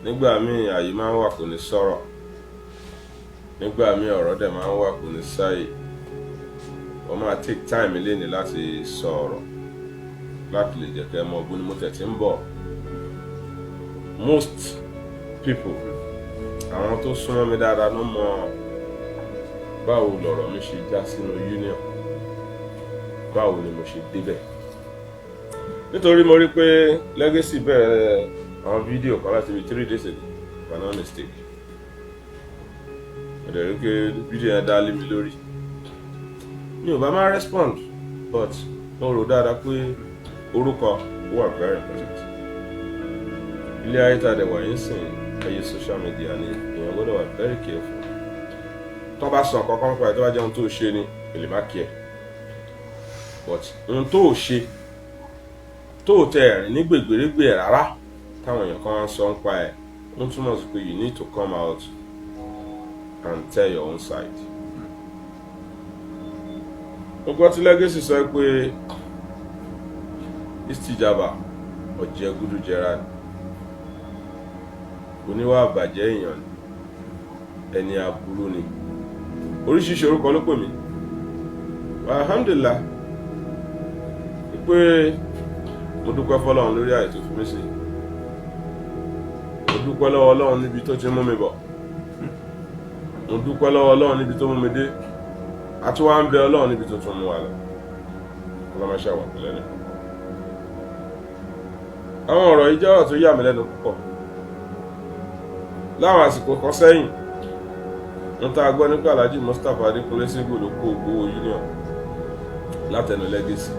Nígbà míì àyè máa ń wà kò ní sọ̀rọ̀, nígbà míì ọ̀rọ̀ dẹ̀ máa ń wà kò ní sáyè. Wọ́n máa take time léni láti sọ̀rọ̀ láti lè jẹ́ kẹ́ ẹ mọ bó ni mo tẹ̀ tí ń bọ̀. Most people, àwọn tó súnmọ́ mi dáadáa ló mọ báwo lọ̀rọ̀ mi ṣe já sínú union, báwo ni mo ṣe débẹ̀, nítorí mo rí pé Legacy bẹ̀rẹ̀ àwọn fídíò kan láti bí 3 days ago, if I'm not mistake. Mo dẹ̀ rí pé fídíò yẹn dá lé mi lórí. Mi ò bá máa respond, but mo rò dáadáa pé orúkọ wà very important. Ilé ayé tá a dẹ̀ wà yín sìn, ayé social media ni, èèyàn gbọ́dọ̀ wà very careful. Tó bá sọ nǹkan kan pa ẹ̀, tó bá jẹ́ ohun tó ṣe ni, èlè má kí ẹ̀, but ohun tó ṣe tó tẹ ẹ̀rìn ní gbègbèrègbè ẹ̀ rárá táwọn èèyàn kan wá ń sọ ń pa ẹ̀, ó túmọ̀ sí pé you need to come out and tell your own side. Mo gbọ́ tí Legacy sọ pé Istijaba ọ̀jẹ̀ gúdújẹrá ni, oníwà àbàjẹ́ èèyàn ni, ẹni aburú ni, oríṣiríṣi orúkọ ló pè mí. Alhamdulillah pé mo dúpẹ́ fọlọ́run lórí àyè tó fi mí sí. Mo dúpẹ́ lọ́wọ́ Ọlọ́run níbi tó ti mú mi bọ̀. Mo dúpẹ́ lọ́wọ́ Ọlọ́run níbi tó mú mi dé. A tún wá ń bẹ Ọlọ́run níbi tó tún mú wa lọ. Ọlọ́mọṣẹ́ wà pẹ̀lẹ́ ní. Àwọn ọ̀rọ̀ yìí jẹ́ ọ̀rọ̀ tó yà mí lẹ́nu púpọ̀. Láwọn àsìkò kan sẹ́yìn, ń tá a gbọ́ nípa Alhaji Mustapha Adékúnlé Ségò ló kó owó union látẹnu Legacy,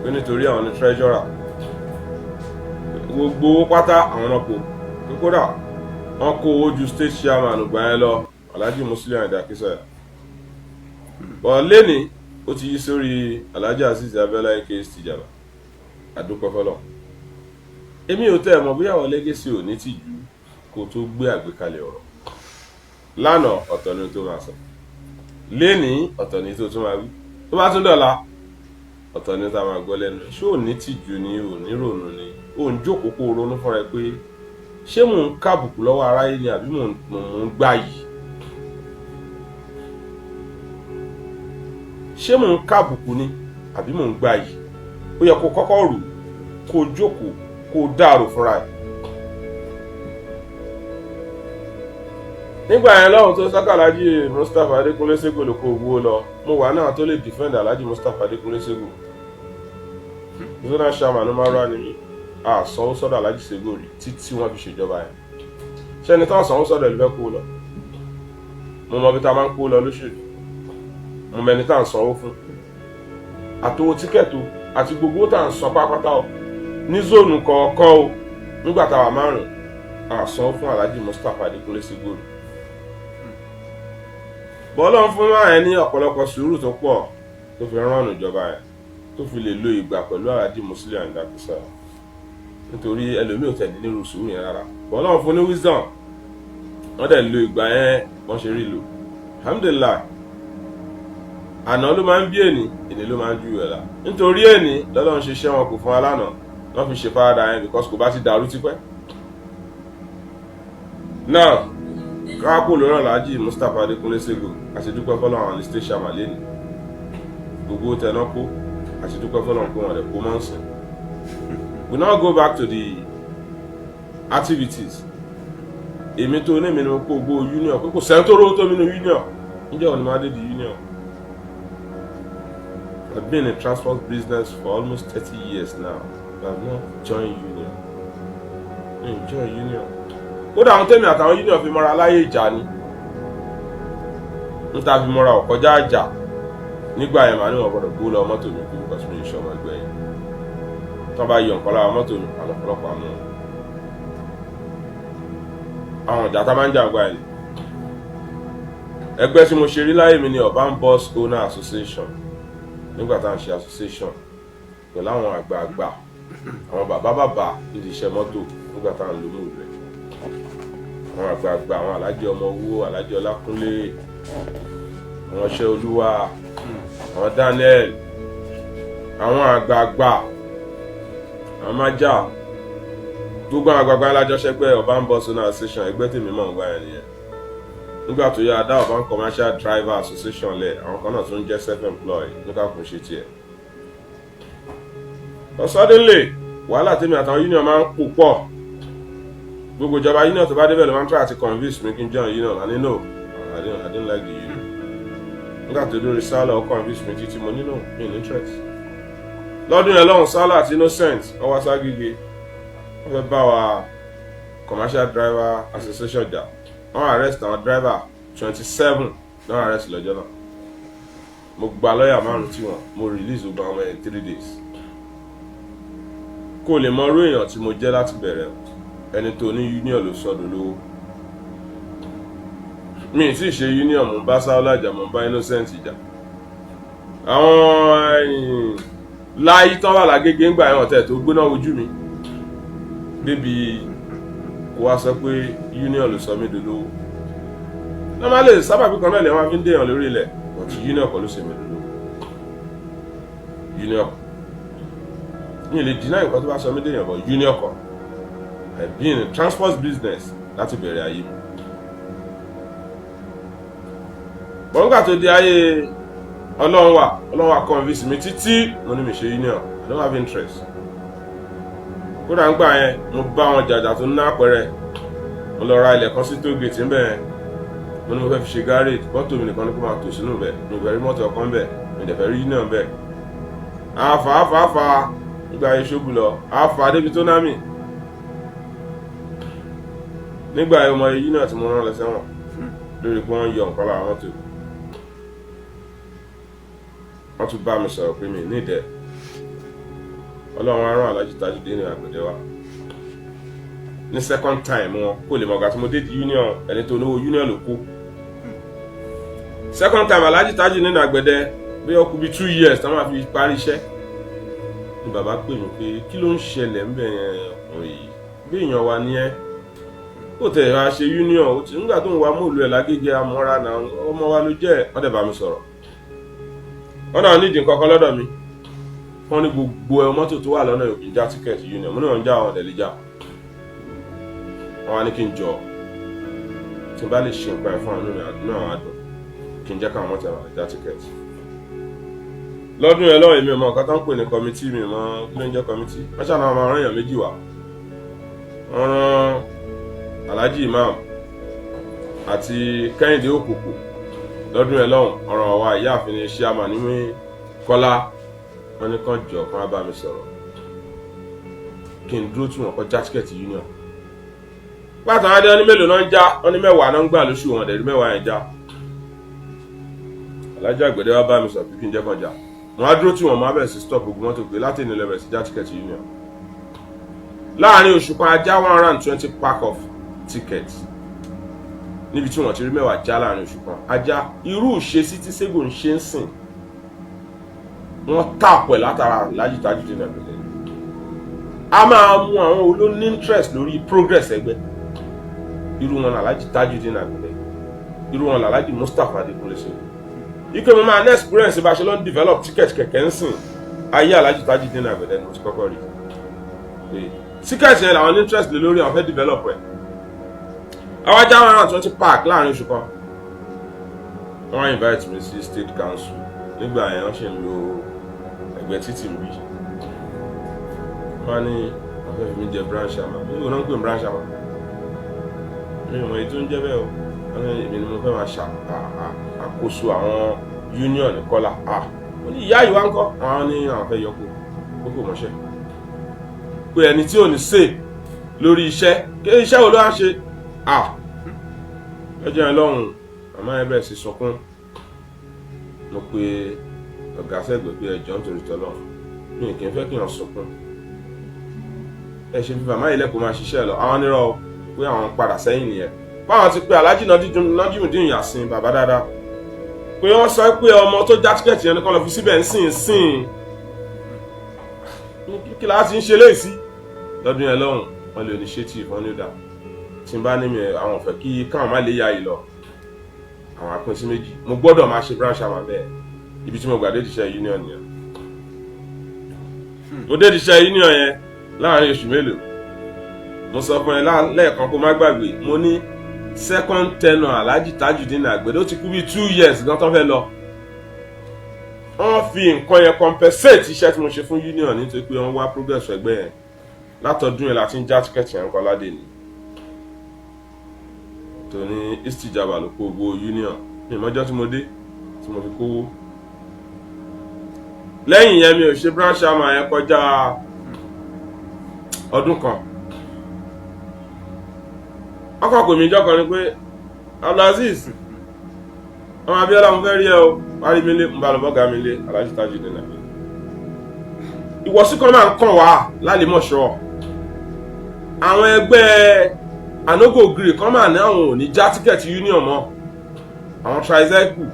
pé nítorí àwọn ní treasurer, gbogbo owó pátá àwọn náà kó, pé kódà wọ́n kó owó ju state chairman gbà yẹn lọ, Alhaji Musiliu Ayinde Akinsanya. Bọ̀ lẹ́ni ó ti yí sórí Alhaji Azeez Abiola aka Istijaba. Àdúpẹ́ fọlọ́. Èmi ò tẹ́ ẹ̀ mọ̀ bóyá àwọn Legacy ò ní tìjú kó tó gbé àgbékalẹ̀ ọ̀rọ̀. Lánàá, ọ̀tọ̀ ni tó máa sọ. Lẹ́ni, ọ̀tọ̀ ni tó tún máa wí. Tó bá tún dọ̀la, ọ̀tọ̀ ni tá a máa gbọ́ lẹ́nu. Ṣé ò ní tìjú ni? Ò ní rònú ni? Ò ń jókòó kó o ronú fúnra ẹ pé ṣé mò ń kábùkù lọ́wọ́ aráyé ni àbí mò ń gbà yìí? Ṣé mò ń kábùkù ni àbí mò ń gbà yìí? Ó yẹ kó kọ́kọ́ rò, kó o jókòó, kó o dàrò fúnra ẹ. Nígbà yẹn lọ́hùn tó sọ́kà Alhaji Mustapha Adékúnlé Ségò ló kó owó lọ, mo wà náà tó lè defend Alhaji Mustapha Adékúnlé Ségò. Zonal chairman ló máa rà ní mi àsanwó sọ́dọ̀ Alhaji Ségò rí títí wọ́n fi ṣèjọba yẹn. Ṣẹ́ni táwọn sanwó sọ́dọ̀ ìlú fẹ́ kó lọ? Mo mọ bí tá a máa ń kó lọ lóṣèlú. Mo mẹni tá à ń sanwó fún, àtowó tíkẹ́ẹ̀tì àti gbogbo tá à ń san pátápátá o ní zónù kọ̀ọ̀kan o. Nígbà táwa márùn-ún àsanwó fún Alhaji Mustapha Adékúnlé Ségò rí, bọ́lá ń fún máa ní ọ̀pọ̀lọpọ̀ sùúrù tó pọ̀ tó fi rán ìjọba yẹn, tó fi lè lo ìgbà pẹ̀lú Alhaji Musiliu Ayinde Akinsanya, nítorí ẹlòmíì ò tẹ̀lé nírú sùúrù yẹn rárá. Bọ́lá ń fún ní wisdom, wọ́n dẹ̀ lo ìgbà yẹn, wọ́n ṣe rí lò. Alhamdulillah, àná ló máa ń bí èní, èní ló máa ń ju ẹ̀la. Nítorí èní lọ́lọ́run ṣe iṣẹ́ wọn kò fún wa lánàá, wọ́n fi ṣe faradà yẹn, because kò bá ti dàrú tipẹ́. Now, káwákò lórí Alhaji Mustapha Adékúnlé Ségò, àti dúpẹ́ fọlọ́run àwọn state chairman lẹ́nu gbogbo tẹná kó, àti dúpẹ́ fọlọ́run kó wọn rẹ̀ kó mọ́ ń sìn. We now go back to the activities. Èmi tó ní mi ni mo kó gbogbo union, pé kò sẹ́ni tó rówó tó mi ní union. Níjẹ́ òní máa dé di union? I've been in transport business for almost 30 years now, but I've not joined union. Mi ò join union. Kódà àwọn tẹ́mi àtàwọn union fi mọ́ra láyé ìjà ni, ń ta fi mọ́ra ọ̀kọjá àjà. Nígbà yẹn, màá ní wọn gbọ́dọ̀ gbó lọ mọ́tò mi kú, because mi ì ṣọmọ ẹgbẹ́ yẹn. Tí wọ́n bá yọ nǹkan lára mọ́tò mi, àwọn ọ̀pọ̀lọpọ̀ àmú wọn. Àwọn ìjà tá máa ń jà gbà yẹn, ẹgbẹ́ tí mo ṣe rí láyé mi ni Urban Bus Owner Association. Nígbà tá à ń ṣe association pẹ̀lú àwọn àgbààgbà, àwọn bàbá bàbá nídìí iṣẹ́ mọ́tò, nígbà tá à ń lo mú rẹ̀, àwọn àgbààgbà, àwọn Alájẹ ọmọ owó, Alájẹ Ọlákúnlé, àwọn iṣẹ́ olúwa, àwọn Daniel, àwọn àgbààgbà, àwọn májà. Gbogbo àwọn àgbààgbà alájọṣẹgbẹ́ Urban Bus Owner Association, ẹgbẹ́ tèmi mọ̀ ń gbà yẹn nìyẹn. Nígbà tó yá, dá Urban Commercial Driver Association lẹ̀. Àwọn kan náà tún jẹ́ self-employed nígbà kò ṣe tiẹ̀. But suddenly, wàhálà tèmi àtàwọn union máa ń pò pọ̀. Gbogbo ìjọba union tó bá débẹ̀ ló máa ń try àti convince mi kí n join union. I no, I didn't like the union. Nígbà tó lórí Sálà, ó convince mi títí, mo ní no, mi ní interest. Lọ́dún yẹn lọ́hùn, Sálà àti Innocent wọ́n wá ságíge, wọ́n fẹ́ bá wa Commercial Driver Association jà. Wọ́n arrest àwọn driver 27 náà, arrest lọ́jọ́ náà. Mo gba lọ́ọ̀yà márùn tí wọ́n, mo release gbogbo àwọn ẹ̀ 3 days. Kó lè mọ irú èèyàn tí mo jẹ́ láti bẹ̀rẹ̀. Ẹni tó ní union ló sọdọ̀ lówó mi ì tí ì ṣe union. Mo ń bá Sáúlà jà, mo ń bá Innocent jà. Àwọn láyé tán wà lágége ńgbà yẹn, ọ̀tẹ̀ tó gbóná ojú mi débi kó wá sọ pé union ló sọ mí dolówó. Normally, sábàbí kan náà lè wọ́n fi ń dèèyàn lórí ilẹ̀, but union kọ́ ló ṣe mí dolówó. Union ní lè deny nǹkan tó bá sọ mí dèèyàn, but union kọ́. I been in transport business láti bẹ̀rẹ̀ ayé mi. Bọ́ńgà tó di ayé, Ọlọ́run wà, Ọlọ́run wà convince mi títí, mo ní mi ṣe union, I don't have interest. Kódà ń gbà yẹn, mo bá wọn jàjà tó ná àpẹẹrẹ. Mo lọ ra ilẹ̀ kan sí toll gate ńbẹ̀ yẹn. Mo ní mo fẹ́ fi ṣe garage. Mọ́tò mi nìkan ní kó máa tò sínú bẹ̀. Mi ò fẹ́ rí mọ́tò ọkàn bẹ̀, mi ò dẹ̀ fẹ́ rí union bẹ̀. Àfà àfà àfà nígbà yẹn ṣógun lọ àfà débi tó ná mi. Nígbà yẹn, ọmọ union tí mo rán lọ sẹ́wọ̀n lórí pé wọ́n yọ nǹkan lára mọ́tò, wọ́n tún bá mi sọ̀rọ̀ pé mi ní ìdẹ́. Ọlọ́run á rán Alhaji Tajudeen Àgbẹ̀dẹ wa ní second time wọn. Kó lè mọ̀ ọ̀gá tí mo dé di union, ẹni tó lówó union ló kó. Second time, Alhaji Tajudeen Àgbẹ̀dẹ, bí ó kù bí 2 years tí wọ́n máa fi parí iṣẹ́, ni bàbá pè mí pé kí ló ń ṣẹlẹ̀ ńbẹ̀ yẹn? Ọkùnrin yìí, bí èèyàn wa ní ẹ́, kó tẹ̀ wá ṣe union. Ó ti nígbà tó ń wa mọ́ọ̀lù ẹ̀ lágége amọ́ra náà, ọmọ wa ló jẹ́. Wọ́n dẹ̀ bá mi sọ̀rọ̀. Wọ́n náà nídìí nǹkan kan lọ́dọ̀ mi. Wọ́n ní gbogbo ẹ mọ́tò tó wà lọ́nà yòókì já ticket union. Mo ní wọ́n ń já, àwọn ọ̀dẹ̀ lè já. Wọ́n wá ní kí n jọ, tí n bá lè ṣe nǹkan ẹ̀ fún àwọn inú àwọn àdùn, kí n jẹ́ káwọn mọ́tò àwọn já ticket. Lọ́dún yẹn lọ́wọ́, èmi ò mọ nǹkan tó ń pè ní committee. Mi mọ kí ló ń jẹ́ committee. Wọ́n ṣàlàyé àwọn ọ̀rọ̀ èèyàn méjì wá. Wọ́n rán Alhaji Imam àti Kẹ́hìndé Òkòkò lọ́dún yẹn lọ́hùn. Ọ̀rọ̀ wa ìyáàfin ní ṣíàmà ní Kọ́lá. Wọ́n ní kàn jọ kán wá bá mi sọ̀rọ̀, kí n dúró tí wọ́n kọ́ já ticket union. Pàtàkì adé, wọn ní mélòó náà ń já? Wọn ní 10 náà ń gbà lóṣù. Wọn dẹ̀ rí 10 yẹn já. Alhaji Àgbẹ̀dẹ wá bá mi sọ̀rọ̀ pé kí n jẹ́ kàn já. Wọn á dúró tí wọn máa bẹ̀rẹ̀ sí stop gbogbo mọ́tò pé láti ìnílẹ̀ bẹ̀rẹ̀ sí já ticket union. Láàárín oṣù kan, a já 120 pack of tickets níbi tí wọ́n ti rí 10 já láàrin oṣù kan. Ajá irú ìṣesí tí Sego ń ṣe ń sìn, wọ́n tàpọ̀ ẹ̀ látara Alhaji Tajudeen Àgbẹ̀dẹ. A máa mú àwọn olóní interest lórí progress ẹgbẹ́. Irú wọn Alhaji Tajudeen Àgbẹ̀dẹ, irú wọn Alhaji Mustapha Adekunle Sego. Ike mo máa ní experience bá a ṣe lọ ń develop ticket kẹ̀kẹ́ ń sìn. Ayé Alhaji Tajudeen Àgbẹ̀dẹ ni mo ti kọ́kọ́ rí ticket yẹn làwọn ní interest lé lórí, àwọn fẹ́ develop ẹ̀. Àwa já 120 pack láàrin oṣù kan. Wọ́n invite mi sí state council. Nígbà yẹn, wọ́n ṣe ń lo ẹgbẹ́ títì ń bí. Wọ́n ní wọ́n fẹ́ fi mí jẹ branch chairman. Mi ò náà ń pè ní branch chairman, mi ò mọ èyí tó ń jẹ́ bẹ́ẹ̀ o. Wọ́n ní èmi ni mo fẹ́ máa ṣe àkóso àwọn union Kọ́lá. Mo ní ìyá yìí wá ń kọ́. Àwọn ní àwọn fẹ́ yọkù kókò mọ́ṣẹ́, pé ẹni tí ò ní sè lórí iṣẹ́ kí iṣẹ́ wo ló wá ṣe. Lọ́jọ́ yẹn lọ́hùn, màmá yẹn bẹ̀rẹ̀ sí sunkún. Mo pe ọ̀gá sẹ́gbẹ̀ẹ́ pé ẹjọ́, nítorí tọ́lọ́, mi kì í fẹ́ kí èèyàn sunkún. Ẹ ṣe fi màmá yìí lẹ́kọ̀ọ́ máa ṣiṣẹ́ lọ. Àwọn nírọ̀ pé àwọn padà sẹ́yìn nìyẹn, báwọn ti pe Alhaji Nájímùdín Yàsín, bàbá dáadáa, pé wọ́n sọ pé ọmọ tó já ticket yẹn ní kọ́ lọ fi síbẹ̀ ń sìn sìn. Kí la ti ń ṣe léèsí lọ́dún yẹn lọ́hùn? Wọ́n lè ní ṣé tí ìfọ́n ní ó dà tí n bá ní mi àwọn ò fẹ́ kí káwọn má lè yá yìí lọ. Àwọn apín sí méjì, mo gbọ́dọ̀ máa ṣe branch chairman bẹ́ẹ̀. Ibi tí mo gbà dé ìdíṣẹ́ union yẹn, mo dé ìdíṣẹ́ union yẹn láàrin oṣù mélòó. Mo sọ fún ẹ lẹ́ẹ̀kan, kó má gbàgbé, mo ní second tenure Alhaji Tajudeen Àgbẹ̀dẹ, ó ti kú bí 2 years gan tó fẹ́ lọ. Wọ́n fi nǹkan yẹn compensate iṣẹ́ tí mo ṣe fún union, nítorí pé wọ́n wá progress ẹgbẹ́ yẹn. Látọdún yẹn láti ń já ticket yẹn kọ́ ládé ni tòní. Istijaba ló kó gbogbo union ní ìmọ̀jọ́ tí mo dé tí mo fi kówó. Lẹ́yìn yẹn, mi ò ṣe branch chairman yẹn kọjá ọdún kan. Ọkọ̀ pè mí ìjọ kan ni pé, "Abdulaziz ọmọ Abiola, mo fẹ́ rí ẹ o, wá rí mi lé." Mo bá lọ bọ́gà mi lé, Alhaji Tajudeen Àgbẹ̀dẹ. Ìwọ̀sí kan máa ń kàn wá lálẹ́mọ̀ṣọ́. Àwọn ẹgbẹ́ anogogiri kan máa ní àwọn ò ní já ticket union mọ́, àwọn tricycle.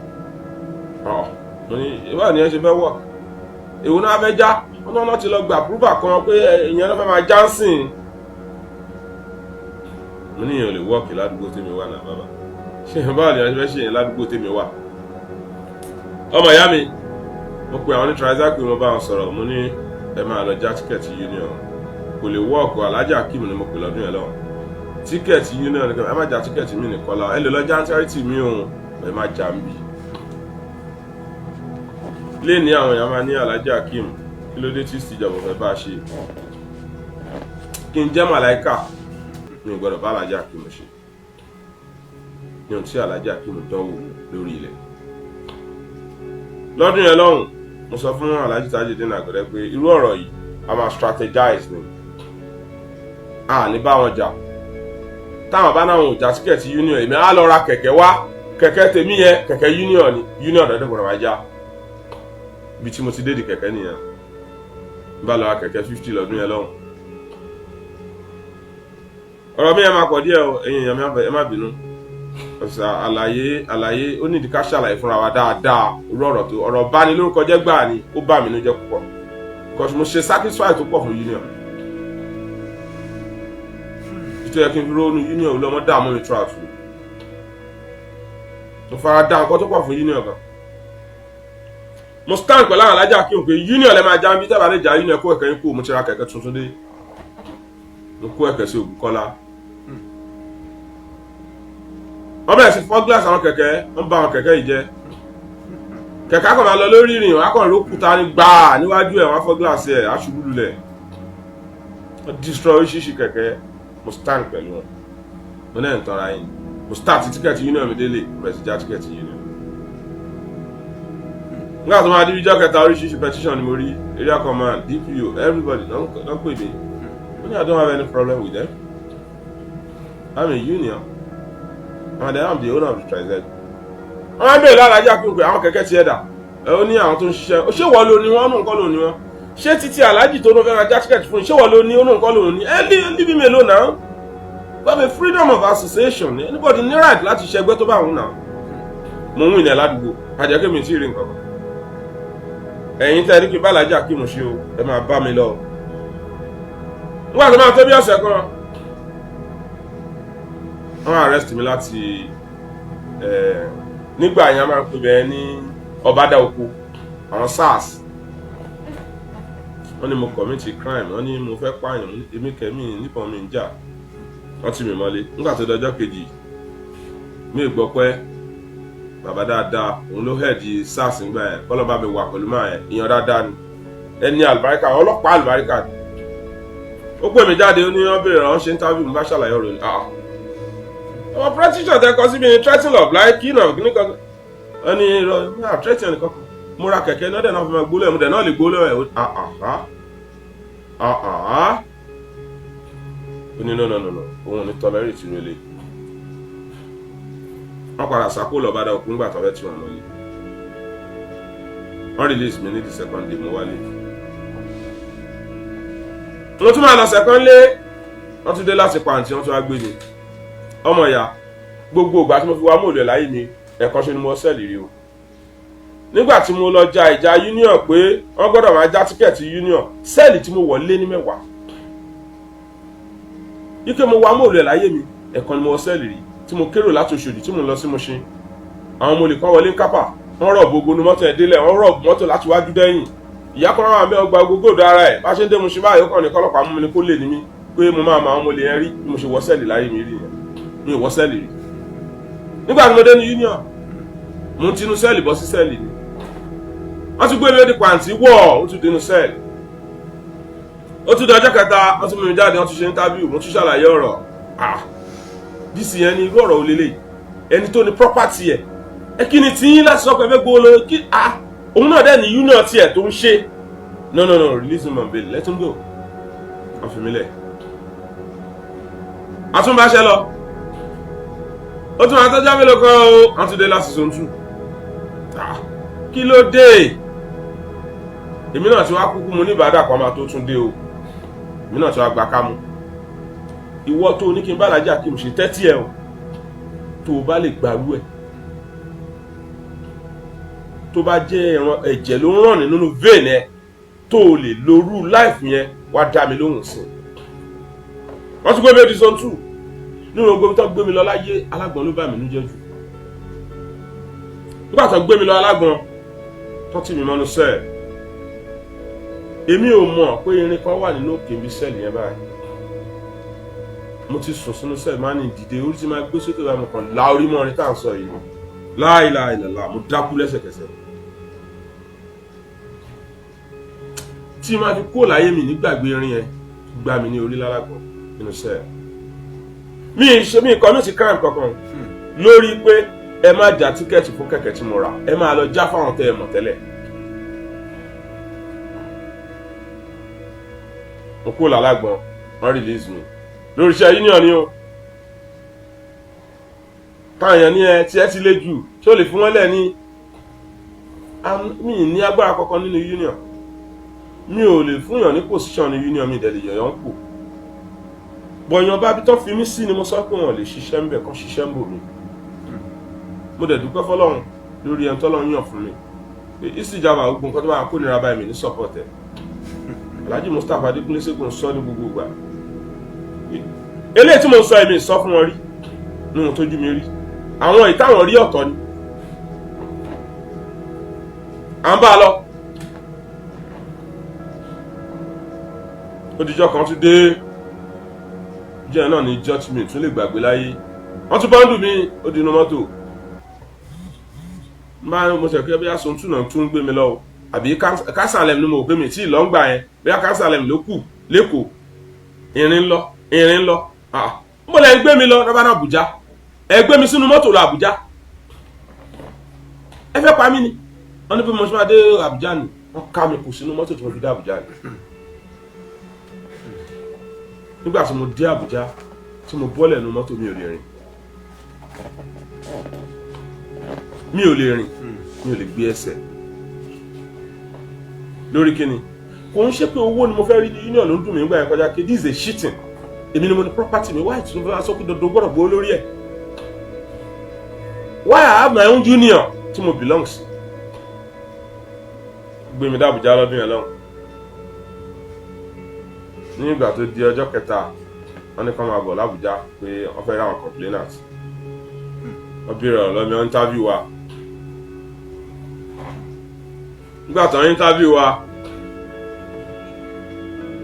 Ọ̀ mo ní, ìwà ni ẹ ṣe fẹ́ wọ̀, èwo náà fẹ́ já? Wọn náà ti lọ gba approval kan pé ìyẹn ló fẹ́ máa já ń sìn. Mo ní ìyẹn ò lè wọ́ọ̀kì ládùúgbò tèmi wà náà. Bàbá, ṣé báwo ni ẹ ṣe fẹ́ ṣe yẹn ládùúgbò tèmi wà? Ọmọ ìyá mi, mo pe àwọn ní tricycle, mo bá wọn sọ̀rọ̀. Mo ní ẹ máa lọ já ticket union, kò lè work. Alhaji Akeem ni mo pè lọ́dún yẹn lọ́wọ́. Ticket union nìkan, ẹ má já ticket mi nìkan la. Ẹ lè lọ já charity mi òun, ẹ má já ń bì. Léni àwọn èèyàn máa ní, "Alhaji Akeem, kí ló dé tí ìjọba fẹ́ bá a ṣe?" Kí n jẹ́ màláìkà, mi ò gbọ́dọ̀ bá Alhaji Akeem ṣe ní ohun tí Alhaji Akeem dánwò lórí ilẹ̀ lọ́dún yẹn lọ́hùn. Mo sọ fún Alhaji Tajudeen Àgbẹ̀dẹ pé irú ọ̀rọ̀ yìí, a máa strategize ni, a ní bá wọn jà. Táwọn bá náà wọn ò já ticket union, èmi á lọ ra kẹ̀kẹ́ wá. Kẹ̀kẹ́ tèmi yẹn, kẹ̀kẹ́ union ni, union dọ́dọ̀ gbọ́dọ̀ máa já. Ibi tí mo ti dé di kẹ̀kẹ́ nìyẹn. N bá lọ ra kẹ̀kẹ́ 50 lọ́dún yẹn lọ́hùn. Ọ̀rọ̀ mi yẹn máa pọ̀ díẹ̀ o, ẹ̀yin èèyàn mi, ẹ má bínú. Ọ̀sà àlàyé ó nídìí ká ṣàlàyé fúnra wa dáadáa. Irú ọ̀rọ̀ tó ọ̀rọ̀ bá ní lórúkọ jẹ́ gbáà ni, ó bà mí nínú jẹ́ púpọ̀, because mo ṣe sacrifice tó pọ̀ fún union. Tó yẹ kí n fi rónú union lọ́mọ dààmú mi throughout. Mo fara dá nǹkan tó pọ̀ fún union gan. Mo stand pẹ̀lú àwọn alájà kí n pé union lẹ́ máa já bí tẹ́bà lè já union. Kó ẹ̀kẹ́ yín kú. Mo ti ra kẹ̀kẹ́ tuntun dé, mo kó ẹ̀kẹ́ sí Ògùnkọ́lá. Wọ́n bẹ̀rẹ̀ sí fọ́ gíláàsì àwọn kẹ̀kẹ́, wọ́n bà àwọn kẹ̀kẹ́ yìí jẹ́. Kẹ̀kẹ́ kàn máa lọ lórí ìrìn, wọ́n á kàn rókúta ní gbàá níwájú ẹ̀, wọ́n á fọ́ gíláàsì ẹ̀, aṣubú lulẹ̀. Wọ́n destroy oríṣiríṣi kẹ̀kẹ́. Mo stand pẹ̀lú wọn. Mo náà ń tọ́ra yín. Mo start ticket union mi délé, bẹ̀rẹ̀ sí já ticket union. Nígbà tó máa di ijọ́ kẹta, oríṣiríṣi petition ni mo rí. Area command, DPO, everybody don pè mí. Mo ní I don't have any problem with them. I'm a union and then I'm the owner of the tricycle. Wọ́n á bèèrè lára ajá pé àwọn kẹ̀kẹ́ tiẹ̀ dà? Ẹ ó ní àwọn tó ń ṣiṣẹ́ ó, ṣé wọ́n ló ní wọ́n? Nù nǹkan ló ní wọ́n. Ṣé títí aláàjì tó ló fẹ́ ra já ticket fún, ṣé wọ́n ló ní? Ó nù nǹkan ló ní. Ẹ leave me alone now. We have a freedom of association. Anybody ní right láti ṣẹgbẹ́ tó bá òun náà. Mo ń wìn ní aládùúgbò àjẹkẹ́ mi tí ì rí nǹkan kan. Ẹ̀yin tẹ́ ẹ ní kí n bá alájà kí mo ṣe o, ẹ máa bá mi lọ. Nígbà tó máa tó bí ọ̀sẹ̀ kan, wọ́n arrest mi láti nígbà yẹn, a máa ń pè bẹ́ẹ̀ ní ọ̀bádà oko. Àwọn SARS, wọ́n ní mo commit crime, wọ́n ní mo fẹ́ pààyàn. Èmi kẹ́mi nípọn mi ń jà, wọ́n tì mí mọ́lé. Nígbà tó dọjọ́ kejì, mi ò gbọ́ pé bàbá dáadáa, òun ló head SARS nígbà yẹn, kọ́lọ́ bá mi wà pẹ̀lú máa yẹn. Ìyẹn dáadáa ni, ẹni àlùbáríkà, ọlọ́pàá àlùbáríkà ni. Ó pè mí jáde, ó ní wọ́n béèrè, wọ́n ṣe interview. Mo bá ṣàlàyé ọ̀rọ̀ ni, ah, ọmọ petition tẹ kọ síbi ni threatening of life, killing of kíní kan. Wọ́n ní irọ́ náà, threatening nìkan kan. Mo ra kẹ̀kẹ́ náà dẹ̀ náà fi máa gbólẹ̀, mo dẹ̀ náà lè gbólẹ̀ ẹ̀. Ah ah ah ah. Ó ní no, no, no, no, òun ò ní tolerate rẹ̀. Wọ́n padà sákó lọ bá dá òkú. Ńgbà tó fẹ́ tí wọ́n mọ́lé, wọ́n release mi ní the second day. Mo wálé, mo tún máa lọ sẹ̀kan lé. Wọ́n tún dé láti pàǹtí, wọ́n tún wá gbé mi. Ọmọ ìyá, gbogbo ìgbà tí mo fi wá mòlẹ̀ láyé mi, ẹ̀kan ṣe ni mo cell rí o. Nígbà tí mo lọ ja ìjà union pé wọ́n gbọ́dọ̀ máa já ticket union, cell tí mo wọ̀ lé ní 10. Ike mo wá mòlẹ̀ láyé mi, ẹ̀kan ni mo cell rí, tí mo kérò láti Òṣòdì tí mo lọ sí Mùṣín. Àwọn ọmọ olè kan wọlé ń kápá, wọ́n rọ̀ gbogbo nu mọ́tò ẹ̀ délẹ̀, wọ́n rọ̀ mọ́tò láti wájú dẹ́yìn. Ìyá kan wà mẹ́ ọgbà gbogbo òdo ara ẹ̀. Bá ṣe ń dé Mùṣín báyìí, ó kàn ní kọ́lọ́pàá mú mi ní kó lè ní mí pé Pé mo máa ma àwọn ọmọ olè yẹn rí bí mo ṣe wọ cell láyé mi rí yẹn. Mi ò wọ cell rí. Nígbà tí mo dé ní union, mo ń tinú cell bọ́ sí cell ni. Wọ́n tún gbé mi, ó di pàǹtí wọ̀, ó tún dénú cell. Ó tún di ọjọ́ kẹta, wọ́n tún mú mi jáde, wọ́n tún ṣe interview, mo tún ṣàlàyé ọ̀rọ̀. Ah, DC yẹn ní irú ọ̀rọ̀ ò lélẹ̀? Ẹni tó ní property ẹ̀, ẹ kí ni tiyín láti sọ pé ẹ fẹ́ gbowó lórí kí? Ah, òun náà dẹ̀ ní union tiẹ̀ tó ń ṣe. No, no, no, release him on bail, let him go. Wọ́n fi mí lẹ̀, àtúnbáṣẹ́ lọ. Ó tún àtọ́jọ́ mélòó kan o, wọ́n tún dé láti zone 2. Ah, kí ló dé? Èmi náà ti wá kúkú mu ní ìbàdàn kan máa tó tún dé o. Èmi náà ti wá gba kámú. Ìwọ tó ní kí n bá Alájà kí n ṣe tẹ́tí ẹ o, tó o bá lè gbàrú ẹ, tó bá jẹ́ ẹran ẹ̀jẹ̀ ló ń ràn nínú vein ẹ, tó o lè lorú life yẹn, wá dá mi lóhùn sí i. Wọ́n tún gbé mi di zone 2. Nínú gbogbo tó gbé mi lọ láyé, Alágbọ̀n ló bà mí nújẹ́ jù. Nígbà tó gbé mi lọ Alágbọ̀n, tó tì mí mọ́nú cell, èmi ò mọ̀ pé irin kan wà nínú òkè ibi cell yẹn báyìí. Mo ti sùn sínú cell, máa ní ìdìde, orí ti máa gbé sókè báyìí, mo kàn la orí mọ́ orin tá à ń sọ yìí. Láìláìlàlá, mo dákú lẹ́sẹ̀kẹsẹ̀. Tí máa fi kó láyé mi nígbàgbé irin yẹn gbá mi ní orí lálágbọ̀n nínú cell. Mi ṣe mi commit crime kankan lórí pé ẹ má já ticket fún kẹ̀kẹ́ tí mo rà, ẹ máa lọ já fáwọn tẹ́ ẹ mọ̀ tẹ́lẹ̀. Mo kúrò lálágbọ̀n, wọ́n release mi lórí iṣẹ́ union ni o. Táwọn èèyàn ní ẹ tí ẹ ti lé jù, ṣé o lè fún wọn lẹ̀ ní mi ní agbára kankan nínú union. Mi ò lè fún yàn ní position ní union, mi ìdẹ̀lẹ̀ yọ̀yàn ń pò bọ̀yàn bá bí tó fi mí sí ni. Mo sọ pé wọn lè ṣiṣẹ́ ń bẹ̀ kán ṣiṣẹ́ ń bò mí. Mo dẹ̀ dúpẹ́ fọlọ́run lórí ẹni tọ́lọ́run yàn fún mi. Ìsìjàmbá gbogbo nǹkan tó bá kó nira báyìí, mi ní support ẹ̀. Alhaji Mustapha Adékúnlé Ségun sọ ní gbogbo ìgbà. Eléyìí tí mo sọ, èmi sọ fún wọn rí ní wọn tójú mi rí, àwọn ìtàwọn rí ọ̀tọ̀ ni à ń bá a lọ. Ó dijọ́ kan tún dé jẹ́ náà ní judgement tún lè gbàgbé láyé. Wọ́n tún bọ́ńdù mi, ó di inú mọ́tò. Bá mo sọ pé bí aṣọ tún náà tún gbé mi lọ o, àbí kásálẹ̀m ni mo pè mí tí ìlọ́ ń gbà yẹn, bí kásálẹ̀m ló kù lẹ́kọ̀ọ́. Ìrìn lọ, ìrìn lọ, mo lẹ ń gbé mi lọ rọ́bà náà Àbújá. Ẹ gbé mi sínú mọ́tò lọ Àbújá, ẹ fẹ́ pa mí ni. Wọ́n ní bí mo ṣe máa dé Àbújá ni wọ́n ká mi kù sínú mọ́tò tí mo fi dé Àbújá ni. Nígbà tí mo dé Àbújá, tí mo bọ́lẹ̀ nínú mọ́tò, mi ò lè rìn, mi ò lè rìn, mi ò lè gbé ẹsẹ̀. Lórí kíni? Kò ń ṣe pé owó ni mo fẹ́ rí ní union ló ń dùn mí nígbà yẹn kọjá kí this is a cheating. Èmi ni mo ní property mi. Why tí mo fẹ́ sọ pé dandan gbọ́dọ̀ gbowó lórí ẹ̀? Why? I have my own union tí mo belong sí. Gbé mi dé Àbújá lọ́dún yẹn lọ́hùn. Ní ìgbà tó di ọjọ́ kẹta, wọ́n ní kó máa bọ̀ l'Àbújá pé wọ́n fẹ́ rí àwọn complainant. Wọ́n béèrè ọ̀rọ̀ lọ́mi, wọ́n interview wa. Nígbà tó ń interview wa,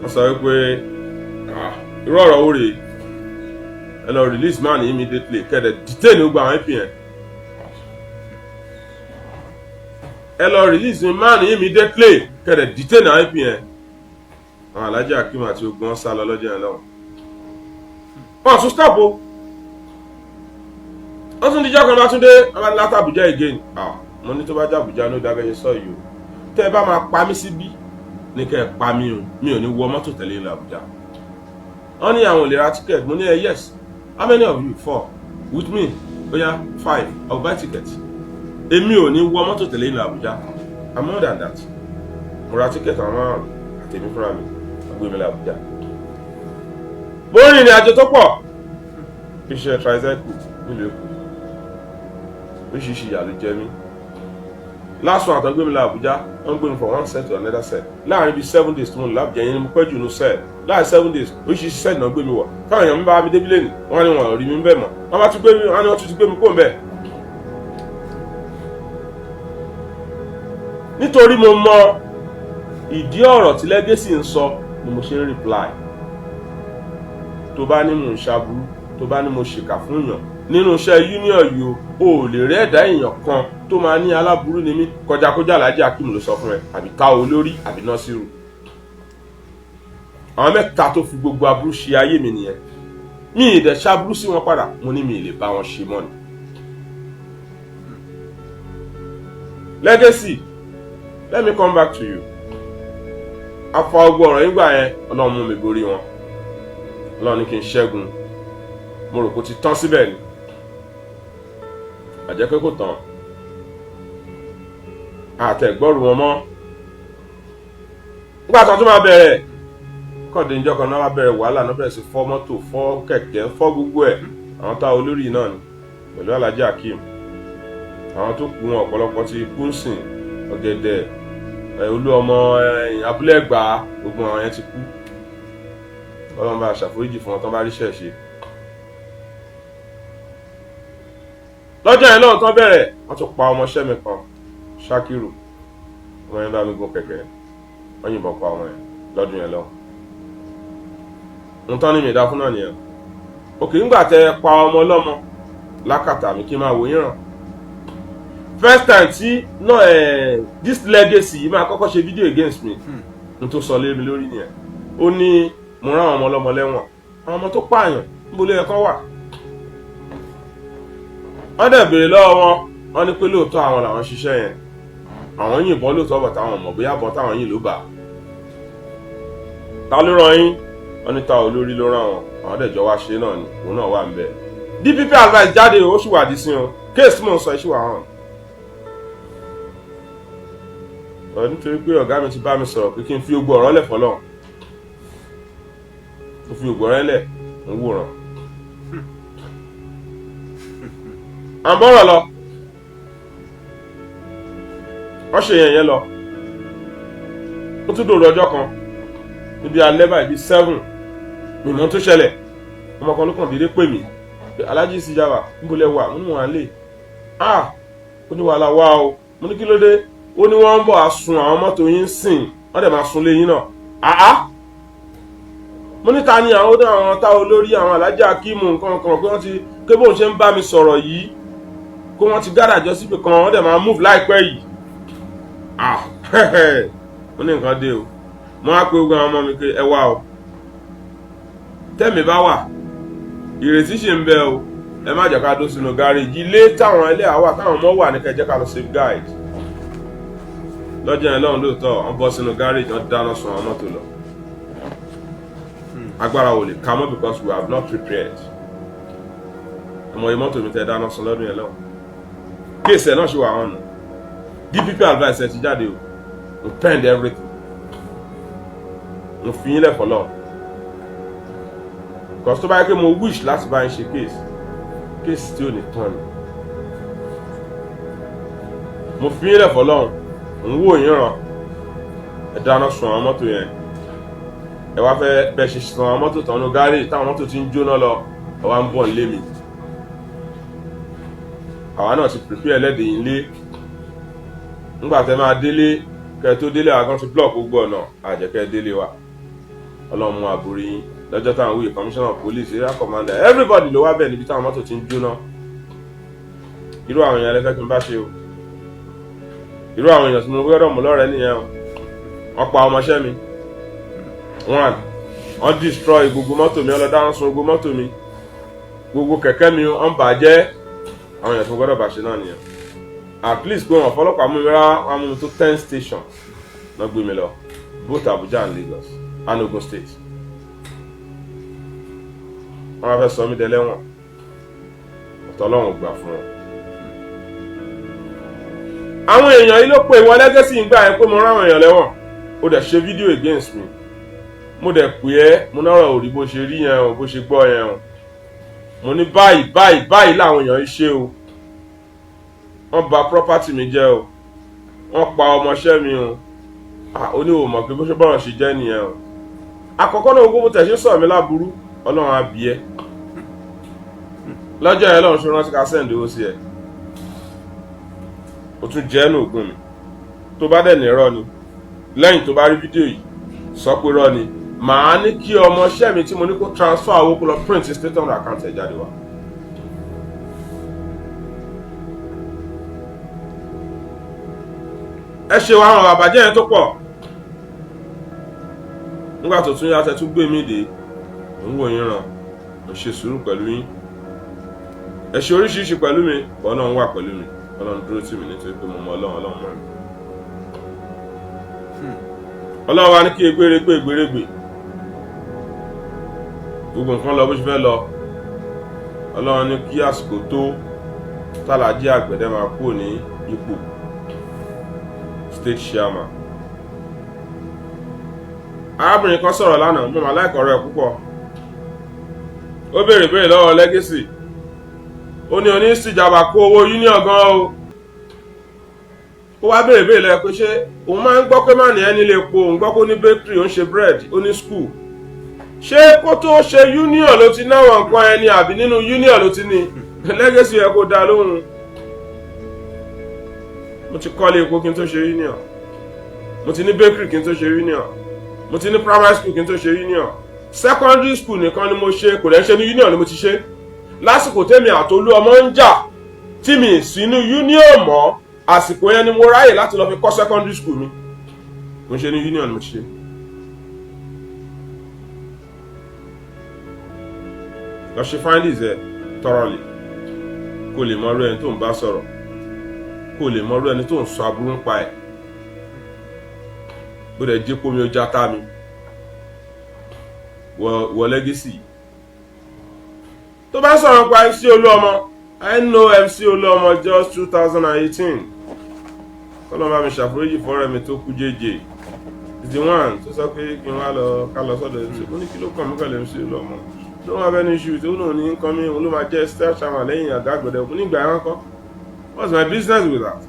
wọ́n sọ wípé irú ọ̀rọ̀ wo rèé? Ẹ lọ release man immediately, kẹ́dẹ̀ detain gbogbo àwọn APN. Ẹ lọ release man immediately, kẹ́dẹ̀ detain àwọn APN. Àwọn Alhaji Akeem àti ogun wọn sá lọ lọ́jọ́ yẹn lọ́wọ́. Wọn tún stop o. Wọ́n tún díjọ́ kan bá tún dé, wọ́n bá ní láti Àbújá again. Ah, mo ní tó bá jẹ́ Àbújá ló dábẹ́ yẹn sọ yìí o, tẹ́ ẹ bá máa pa mí síbí ní kẹ́ ẹ pa mí o, mi ò ní wọ mọ́tò tẹ̀lé lọ Àbújá. Wọ́n ní àwọn ò lè ra ticket. Mo ní ẹ yes, how many of you? Four with me, oya, five, I will buy ticket. Èmi ò ní wọ mọ́tò tẹ̀lé lọ Àbújá. I'm more than that. Mo ra ticket àwọn márùn àtẹ̀mí fúnra mi, gbé mi lọ Àbújá. Mo rìn ìrìn àjò tó pọ̀, iṣẹ́ tricycle nílùú Èkó, oríṣiríṣi ìyà ló jẹ mí. Last one àtọ́ gbé mi lọ Àbújá, wọ́n gbé mi from one cell to another cell láàrin bíi 7 days tí mo lò lábùjá yẹn ni mo pẹ́ jù nù cell. Láàrin 7 days, oríṣiríṣi cell náà gbé mi wọ̀. Táwọn èèyàn mi bá mi débi lẹ́nu, wọ́n ní wọn ò rí mi bẹ́ẹ̀ mọ́. Wọ́n bá tún gbé mi, wọ́n ní wọ́n tún ti gbé mi kó ń bẹ́ẹ̀. Nítorí mo mọ ìdí ọ̀rọ̀ tí Legacy ń sọ ni mo ṣe ń reply. Tó bá ní mò ń ṣaburú, tó bá ní mo ṣèkà fún èèyàn nínú iṣẹ́ union yìí o, ò lè rí ẹ̀dá èèyàn kan tó máa ní aláburú ni mí kọjá kójà. Alhaji Akeem ló sọ fún ẹ, àbí ká olórí, àbí Nasiru. Àwọn mẹ́ta tó fi gbogbo aburú ṣe ayé mi nìyẹn. Mi ì dẹ̀ ṣaburú sí wọn padà. Mo ní mi ì lè bá wọn ṣe mọ́ ni. Legacy, let me come back to you. Afa ogun ọ̀rọ̀ nígbà yẹn, Ọlọ́run mú mi borí wọn. Ọlọ́run ní kí n ṣẹ́gun. Mo rò kó ti tán síbẹ̀ ni, àjẹ́ pé kò tán. Àtẹ̀gbọ́rù wọn mọ́. Nígbà tó tún máa bẹ̀rẹ̀ kọ́ọ̀dé níjọ́ kan náà, wá bẹ̀rẹ̀ wàhálà náà, bẹ̀rẹ̀ sí fọ́ mọ́tò, fọ́ kẹ̀kẹ́, fọ́ gbogbo ẹ̀. Àwọn táwọn olórí náà ni pẹ̀lú Alhaji Akeem. Àwọn tó kú wọn, ọ̀pọ̀lọpọ̀ ti kú ń sìn. Ọ̀gẹ̀dẹ̀, olú ọmọ abúlé Ẹ̀gbá, gbogbo àwọn yẹn ti kú. Ọlọ́run bá ṣàforíjì fún wọn tán bá ríṣẹ́ ṣe. Lọ́jọ́ yẹn lọ́wọ́ tán bẹ̀rẹ̀, wọ́n tún pa ọmọọṣẹ́ mi kan, Ṣakiru. Ọmọ yẹn bá mi gun kẹ̀kẹ́, wọ́n yìnbọn pa ọmọ yẹn lọ́dún yẹn lọ́wọ́. Ń tán ní mi dá fún náà nìyẹn. Òkè ńgbà tẹ pa ọmọ ọlọ́mọ lákàtà mi, kí n máa wò yín ràn. First time tí no, this Legacy yìí máa kọ́kọ́ ṣe video against me, n tó sọ lé mi lórí nìyẹn. Ó ní mo rán àwọn ọmọ ọlọ́mọ lẹ́wọ̀n. Àwọn ọmọ tó pààyàn, níbo ló yẹ kán wà? Wọ́n dẹ̀ béèrè lọ́wọ́ wọn, wọ́n ní pé lóòótọ́ àwọn làwọn ṣiṣẹ́ yẹn, àwọn yìnbọn lóòótọ́ bọ̀, táwọn mọ̀ bóyá bọ́ táwọn yìn ló bà á. Ta ló rán yín? Wọ́n ní ta olórí ló rán wọn, àwọn dẹ̀ jọ wá ṣe náà ni. Òun náà wà ń bẹ̀. DPP advice jáde, ó sì wà dí sí o. Case mò ń sọ ẹ sì wà hàn ọ, nítorí pé ọ̀gá mi ti bá mi sọ̀rọ̀ pé kí n fi gbogbo ọ̀rọ̀ lẹ̀ fọlọ́run. Mo fi gbogbo ọ̀rọ̀ lẹ̀, ń wòran. À ń bọ̀rọ̀ lọ, wọ́n ṣe yẹn yẹn lọ. Ó tún dòrò ọjọ́ kan níbi alẹ́ báyìí, bíi 7, mímọ́ tó ṣẹlẹ̀. Ọmọ kan ló kàn déédéé pè mí pé, "Alhaji Sijaba, níbo lẹ wà?" Mo ní wọn à ń lè. Ah, ó ní wàhálà wá o. Mo ní kí ló dé? Ó ní wọ́n ń bọ̀ á sun àwọn mọ́tò yín sìn, wọ́n dẹ̀ máa sun lé yín náà. Àá, mo ní ta ni àwọn? Ó dé àwọn táwọn olórí, àwọn Alhaji Akeem nǹkan kan, pé wọ́n ti pé bóun ṣe ń bá mi sọ̀rọ̀ yìí, kó wọ́n ti gádà jọ síbi kan, wọ́n dẹ̀ máa move láìpẹ́ yìí. Ah, mo ní nǹkan dé o. Mo á pe ogun àwọn ọmọ mi pé ẹ wá o, tẹ́mi bá wà, ìrètí ṣì ń bẹ o. Ẹ má jẹ́ ká dó sínú gáréèjì. Ilé táwọn ẹlẹ́yà wà, táwọn ọmọ wà ní, kẹ́ jẹ́ ká lọ save guide. Lọ́jọ́ yẹn lọ́hùn, lóòótọ́, wọ́n bọ́ sínú gáréèjì, wọ́n dáná sun àwọn mọ́tò lọ. Agbára ò lè ká mọ́ because we have not prepared. Ọmọ yìí, mọ́tò mi tẹ́ dáná sun lọ́dún yẹn lọ́hùn, case ẹ̀ náà ṣì wà hàn nù. DPP advice ẹ ti jáde o. Mo pend everything, mo fi yín lẹ̀ fọlọ́, because tó bá yẹ pé mo wish láti bá yín ṣe case, case tí ò ní tán ni. Mo fi yín lẹ̀ fọlọ́, ń wò yín ràn. Ẹ dáná sun àwọn mọ́tò yẹn. Ẹ wá fẹ́ bẹ́ẹ̀ ṣe sun àwọn mọ́tò tán ní gáréèjì, táwọn mọ́tò ti ń jóná lọ, ẹ wá ń bọ̀ nílé mi. Àwa náà ti prepare ẹlẹ́dẹ̀ yín lé. Nígbà tẹ́ máa délé, kẹ́ tó délé, àwọn kan ti block gbogbo ọ̀nà àjẹkẹ́ délé wa. Ọlọ́run mú àbúrí yín. Lọ́jọ́ táwọn wíyì, commissioner of police, area commander, everybody ló wá bẹ̀ níbi táwọn mọ́tò ti ń jóná. Irú àwọn èèyàn lẹ́fẹ́ kí n bá ṣe o. Irú àwọn èèyàn tí mo gbọ́dọ̀ mú lọ́rẹ̀ẹ́ nìyẹn o. Wọ́n pa ọmọọṣẹ́ mi one, wọ́n destroy gbogbo mọ́tò mi, ọlọ́dá sun gbogbo mọ́tò mi, gbogbo kẹ̀kẹ́ mi wọ́n bàjẹ́. Àwọn èèyàn tí mo gbọ́dọ̀ bá ṣe náà nìyẹn. At least pé wọn fọlọ́pàá mú mi rárá, wọn mú mi tó 10 station náà gbé mi lọ, both Abuja and Lagos and Ogun State. Wọ́n wá fẹ́ sọ mí dẹlẹ́wọ̀n. Ọ̀tọ̀ Ọlọ́run gbà fún wọn. Àwọn èèyàn yìí ló pe ìwọ Legacy ń gbà yẹn pé mo rán àwọn èèyàn lẹ́wọ̀n. Ó dẹ̀ ṣe fídíò against me. Mo dẹ̀ pè ẹ́, mo náà ò rí bó ṣe rí yẹn o, bó ṣe gbọ́ yẹn o. Mo ní báyìí báyìí báyìí làwọn èèyàn yìí ṣe o. Wọ́n bà property mi jẹ́ o, wọ́n pa ọmọọṣẹ́ mi o. Ó ní o mọ̀ pé bó ṣe bọ́rọ̀ ṣe jẹ́ nìyẹn o. Àkọ́kọ́ náà, gbogbo tẹ̀ ṣe sọ̀rọ̀ mi láburú, Ọlọ́run á bí ẹ lọ́jọ́ yẹn lọ́run ṣe rántí ká send owó sí ẹ. O tún jẹ́ ẹnu ògùn mi. Tó bá dẹ̀ ní irọ́ ni, lẹ́yìn tó bá rí fídíò yìí, sọ pé irọ́ ni. Màá ní kí ọmọọṣẹ́ mi tí mo ní kó transfer owó kó lọ print statement account ẹ̀ jáde wá. Ẹ ṣe wa àwọn àbàjẹ́ yẹn tó pọ̀. Nígbà tó tún yá, tẹ tún gbé mi dé, mò ń wò yín ràn, mo ṣe sùúrù pẹ̀lú yín. Ẹ ṣe oríṣiríṣi pẹ̀lú mi. Ọlọ́run wà pẹ̀lú mi, Ọlọ́run dúró tì mí, nítorí pé mo mọ Ọlọ́run, Ọlọ́run mọ̀ mi. Ọlọ́run wa ní kí egbéregbè egbéregbè, gbogbo nǹkan lọ bó ṣe fẹ́ lọ. Ọlọ́run ní kí àsìkò tó tàlàjí àgbẹ̀dẹ máa kúrò ní ipò state chairman. Arábìnrin kan sọ̀rọ̀ lánàá, mo mà láìkọ̀ ọ̀rọ̀ ẹ̀ púpọ̀. Ó béèrè béèrè lọ́wọ́ Legacy. Ó ní oníṣìjàmbá kó owó union gan o. Ó wá béèrè béèrè lọ́wọ́ pé ṣé òun máa ń gbọ́ pé má ní ẹni lè po, òun gbọ́ pé ó ní bakery, ó ń ṣe bread, ó ní school. Ṣé kó tó ṣe union ló ti náwọn nǹkan ẹni, àbí nínú union ló ti ní? Legacy yẹ kó dá lóhùn. Mo ti kọ́lé epo kí n tó ṣe union, mo ti ní bakery kí n tó ṣe union, mo ti ní primary school kí n tó ṣe union. Secondary school nìkan ni mo ṣe, kò dẹ̀ ṣe ní union ni mo ti ṣe. Lásìkò tèmi àtolú ọmọ ń jà tí mi sínú union mọ́, àsìkò yẹn ni mo ráyè láti lọ fi kọ́ secondary school mi. Mo ṣe ní union mo ti ṣe. Lọ ṣe findings ẹ thoroughly, kó lè mọ irú ẹni tó ń bá sọ̀rọ̀, kó lè mọ irú ẹni tó ń sọ aburú ń pa ẹ̀. Bó dẹ̀ jẹ́ kó mi ó já tá mi wọ Legacy tó bá sọ̀rọ̀ pa MC Olúọmọ. I know MC Olúọmọ just 2018. Kọ́lọ́ bá mi ṣàforíjì fọ́rẹ́ mi tó kú jẹ́jẹ́, is the one tó sọ pé kí n wá lọ, ká lọ sọ́dọ̀ MC. Mo ní kí ló kàn mí pẹ̀lú MC Olúọmọ? Ló máa bẹ́ni issue tó náà ní nǹkan mi, òun ló máa jẹ́ star chairman lẹ́yìn àga àgbẹ̀dẹ. Mo ní ìgbà yẹn kọ́, what's my business with that?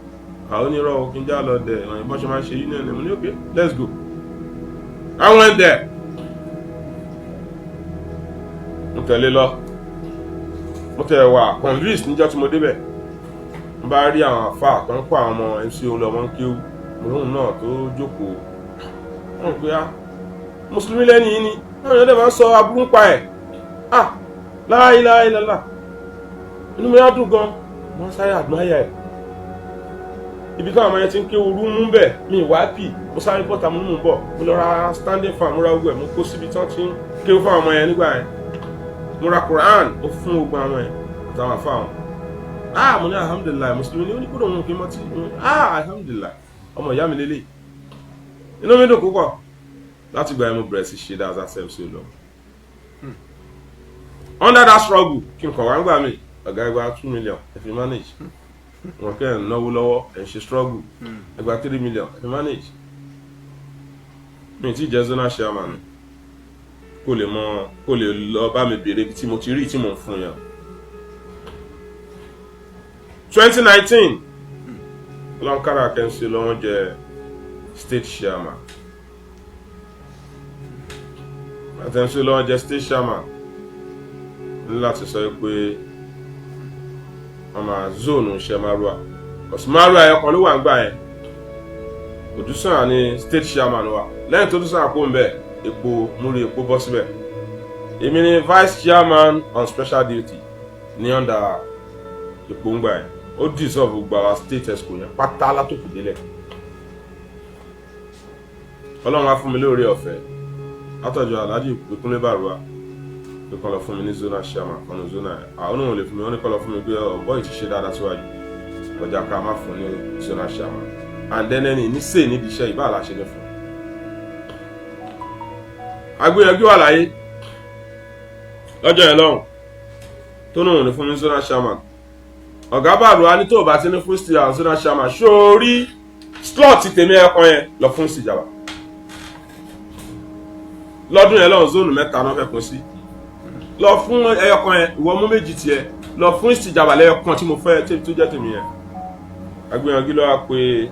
Àwọn onírọ̀ kí n já lọ dẹ̀ ọ̀yìn bọ́n ṣe máa ń ṣe union ni. Mo ní okay, let's go. I went there, mo tẹ̀lé lọ. Mo tẹ̀ wà convinced níjọ́ tí mo débẹ̀. Mo bá rí àwọn àfa tó ń kó àwọn ọmọ MC Olúọmọ ń kéwú, mo lóhùn náà tó jókòó wọn pé á mùsùlùmí lẹ́nu yìí ni wọ́n yóò dẹ̀ máa ń sọ aburú ń pa ẹ̀. Ah, la ilaha illallah, inú mi á dùn gan. Wọ́n sáré àgbáyà ẹ̀ ibi táwọn ọmọ yẹn ti ń ké orú mú bẹ̀ mi wá pì. Mo sáré bọ́ta, mo ní mò ń bọ̀. Mo lọ ra standing fan, mo ra gbogbo ẹ̀, mo kó síbi tí wọ́n ti ń ké fún àwọn ọmọ yẹn nígbà yẹn. Mo ra Quran, mo fún gbogbo àwọn yẹn àtàwọn àfa wọn. Ah, mo ní alhamdulillahi, mùsùlùmí ni ó ní kúrò òun kì í mọtí. Ah, alhamdulillahi, ọmọ ìyá mi lélẹ̀. Inú mi dùn púpọ̀. Láti gbà yẹn, mo bẹ̀rẹ̀ sí ṣe dáadáa sẹ́m sí lọ under that struggle. Kí n kọ̀ wá ń gbà mí, ọ̀gá, ẹgbàá 2 million, ẹ fi manage wọn. Kẹ́ ẹ̀ ń náwó lọ́wọ́, ẹ̀ ń ṣe struggle, ẹgbàá 3 million, ẹ fi manage. Mi ti jẹ́ zonal chairman, kó lè mọ, kó lè lọ bá mi béèrè ibi tí mo ti rí tí mò ń fún yàn. 2019, ọlọ́nkárà kẹ́ńsì lọ́wọ́ jẹ́ state chairman. Àtẹ̀sí lọ́wọ́ jẹ́ state chairman, ní láti sọ pé wọ́n máa zone iṣẹ́ márùá, kọ̀sí márùá ẹ̀yọkan ló wà ń gbà yẹn. Òdùsàn ní state chairman wa. Lẹ́yìn tó dùsàn kó ń bẹ̀, epo múrí epo bọ́ síbẹ̀. Èmi ni vice chairman on special duty ní under epo ń gbà yẹn. Ó dissolve gbogbo àwa state exco yẹn pátá látòkè délẹ̀. Ọlọ́run á fún mi lóore ọ̀fẹ́ látọ̀jọ́ Alhaji Ìpínlẹ̀ Bàrúwà pé kọ́ lọ fún mi ní zonal chairman kan ní zonal yẹn. Àwọn oníwọ̀n lè fún mi, wọ́n ní kọ́ lọ fún mi pé ọ̀bọ yìí ti ṣe dáadáa síwájú kọjá ká má fún ní zonal chairman. And then ẹni ní sè nídìí iṣẹ́ ìbá àlàṣe ní fún agbóyanjú wà láyé lọ́jọ́ yẹn lọ́hùn tó náà ní fún mi zonal chairman. Ọ̀gá Bàrúwà ní tó o bá ti ní fún zonal chairman, sórí slot tèmi ẹ̀kan yẹn lọ fún ìsìjàmbá. Lọ́dún yẹn lọ́hùn, zone mẹ́ta náà fẹ́ pín sí. Lọ fún ẹyọkan yẹn, ìwọ mú méjì tiẹ̀, lọ fún ìsìjàmbá lẹ́yọkan tí mo fẹ́ tó jẹ́ tèmi yẹn. Agbóyanjú ló wá pé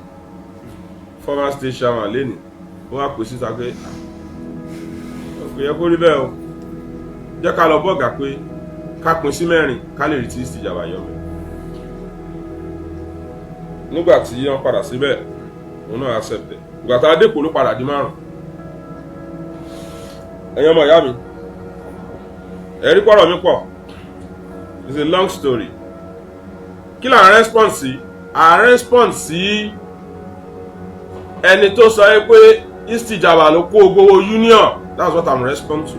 former state chairman lẹ́nu, ó wá pè síta pé kò yẹ kó rí bẹ́ẹ̀ o, jẹ́ ká lọ bọ́ọ̀gà pé ká pín sí mẹ́rin, ká lè rí tí ìsìjàmbá yọ mẹ́. Nígbà tí wọ́n padà síbẹ̀, òun náà accept ẹ̀. Ìgbà tá a dé kò ló padà di márùn. Ẹ̀yin ọmọ ìyá mi, ẹ̀rí pọ̀rọ̀ mi pọ̀. It's a long story. Kí là ń response sí? À ń response sí ẹni tó sọ yìí pé istijaba ló kó gbowó union. That's what I'm respond to.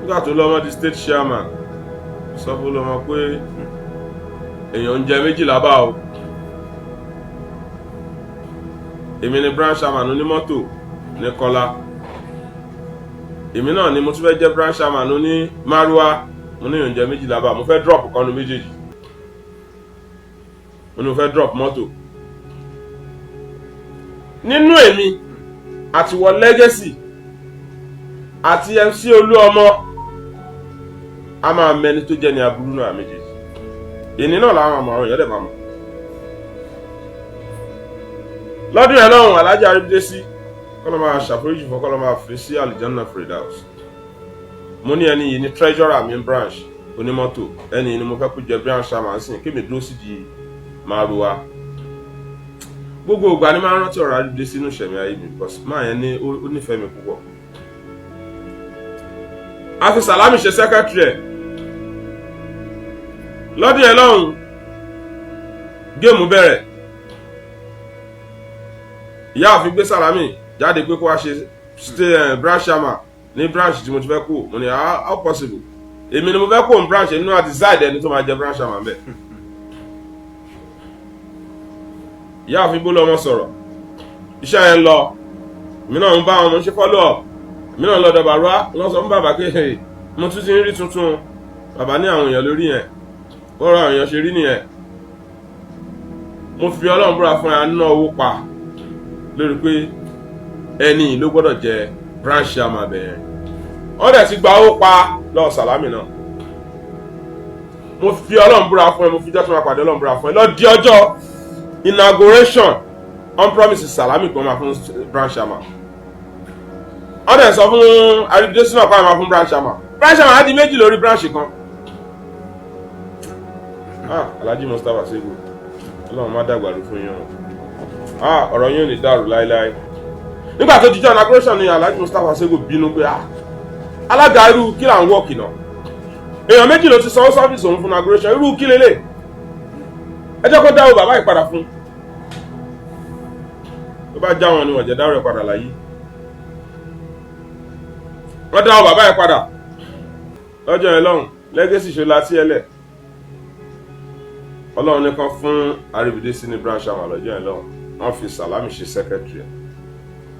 Nígbà tó lọ́mọ di state chairman, sọ fún lọ́mọ pé èèyàn ń jẹ méjìlá bá o. Èmi ni branch chairman onímọ́tò ní Kọ́lá, èmi náà ni mo tún fẹ́ jẹ́ branch chairman oní márúwá. Mo ní èèyàn ń jẹ méjìlá bá, mo fẹ́ drop kọ́nu méjèèjì. Mo ní mo fẹ́ drop mọ́tò. Nínú èmi àti wọ Legacy àti MC Olúọmọ, a máa mẹni tó jẹ́ ní aburú náà méjèèjì. Èní náà làwọn àmọ́ àwọn èèyàn dẹ̀ máa mọ̀. Lọ́dún yẹn lọ́hùn, Alhaji Aribidesi, kọ́lọ́ máa ṣàforíjì fún, kọ́lọ́ máa fi sí Aljanna Firdaus. Mo ní ẹni yìí ní treasurer mi branch onímọ́tò, ẹni yìí ni mo fẹ́ kó jẹ branch chairman sí, kémi dúró sí di márùwá. Gbogbo ìgbà ni máa ń rántí ọ̀rọ̀ Aribidesi sínú ìṣẹ̀mí ayé mi, because máa yẹn ní ó nífẹ̀ẹ́ mi púpọ̀. A fi Sàlámì ṣe secretary ẹ̀ lọ́dún yẹn lọ́hùn. Game bẹ̀rẹ̀. Ìyá àfi gbé Sàlámì jáde pé kó wá ṣe branch chairman ní branch tí mo ti fẹ́ kú. Mo ní, "How possible? Èmi ni mo fẹ́ kó ní branch, èmi náà decide ẹni tó máa jẹ branch chairman bẹ́ẹ̀." Ìyá àfi bó lọ́mọ sọ̀rọ̀, iṣẹ́ yẹn lọ. Èmi náà ń bá wọn, mo ń ṣe follow up. Èmi náà lọ dọ̀bà rúwa, wọ́n sọ fún bàbá pé mo tún ti ń rí tuntun. Bàbá ní àwọn èèyàn lórí yẹn, bọ́rọ̀ àwọn èèyàn ṣe rí nìyẹn. Mo fi Ọlọ́run búra fún ẹ, ná owó pa lórí pé ẹni ló gbọ́dọ̀ jẹ branch chairman bẹ̀yẹn. Wọ́n dẹ̀ ti gba owó pa lọ́wọ́ Sàlámì náà. Mo fi Ọlọ́run búra fún ẹ, mo fi jọ́ tó máa pàdé Ọlọ́run búra fún ẹ, lọ di ọjọ́ inauguration on promise Sàlámì kan máa fún branch chairman. Wọ́n dẹ̀ sọ fún Aribidesi náà kó máa fún branch chairman. Branch chairman á di méjì lórí branch kan. Ah, Alhaji Mustapha Sego, Ọlọ́run má dàgbà ló fún yín o. Ah, ọ̀rọ̀ yín ò ní dàrú láéláé. Nígbà tó dijọ́ inauguration ni Alhaji Mustapha Sego bínú pé, ah, alága, irú kí là ń wọ́ọ̀kì náà? Èèyàn méjì ló ti sanwó service òun fún inauguration, irú kí lélẹ̀? Ẹ jẹ́ kó dáwọ́ bàbá yìí padà fún. Tó bá já wọn ni wọ́n jẹ́ dáwọ́ rẹ̀ padà láyé. Wọ́n dáwọ́ bàbá yìí padà lọ́jọ́ yẹn lọ́hùn. Legacy ṣe láti ẹlẹ̀. Ọlọ́run nìkan fún Aribidesi ní branch chairman lọ́jọ́ yẹn lọ́hùn. Wọ́n fi Sàlámì ṣe secretary.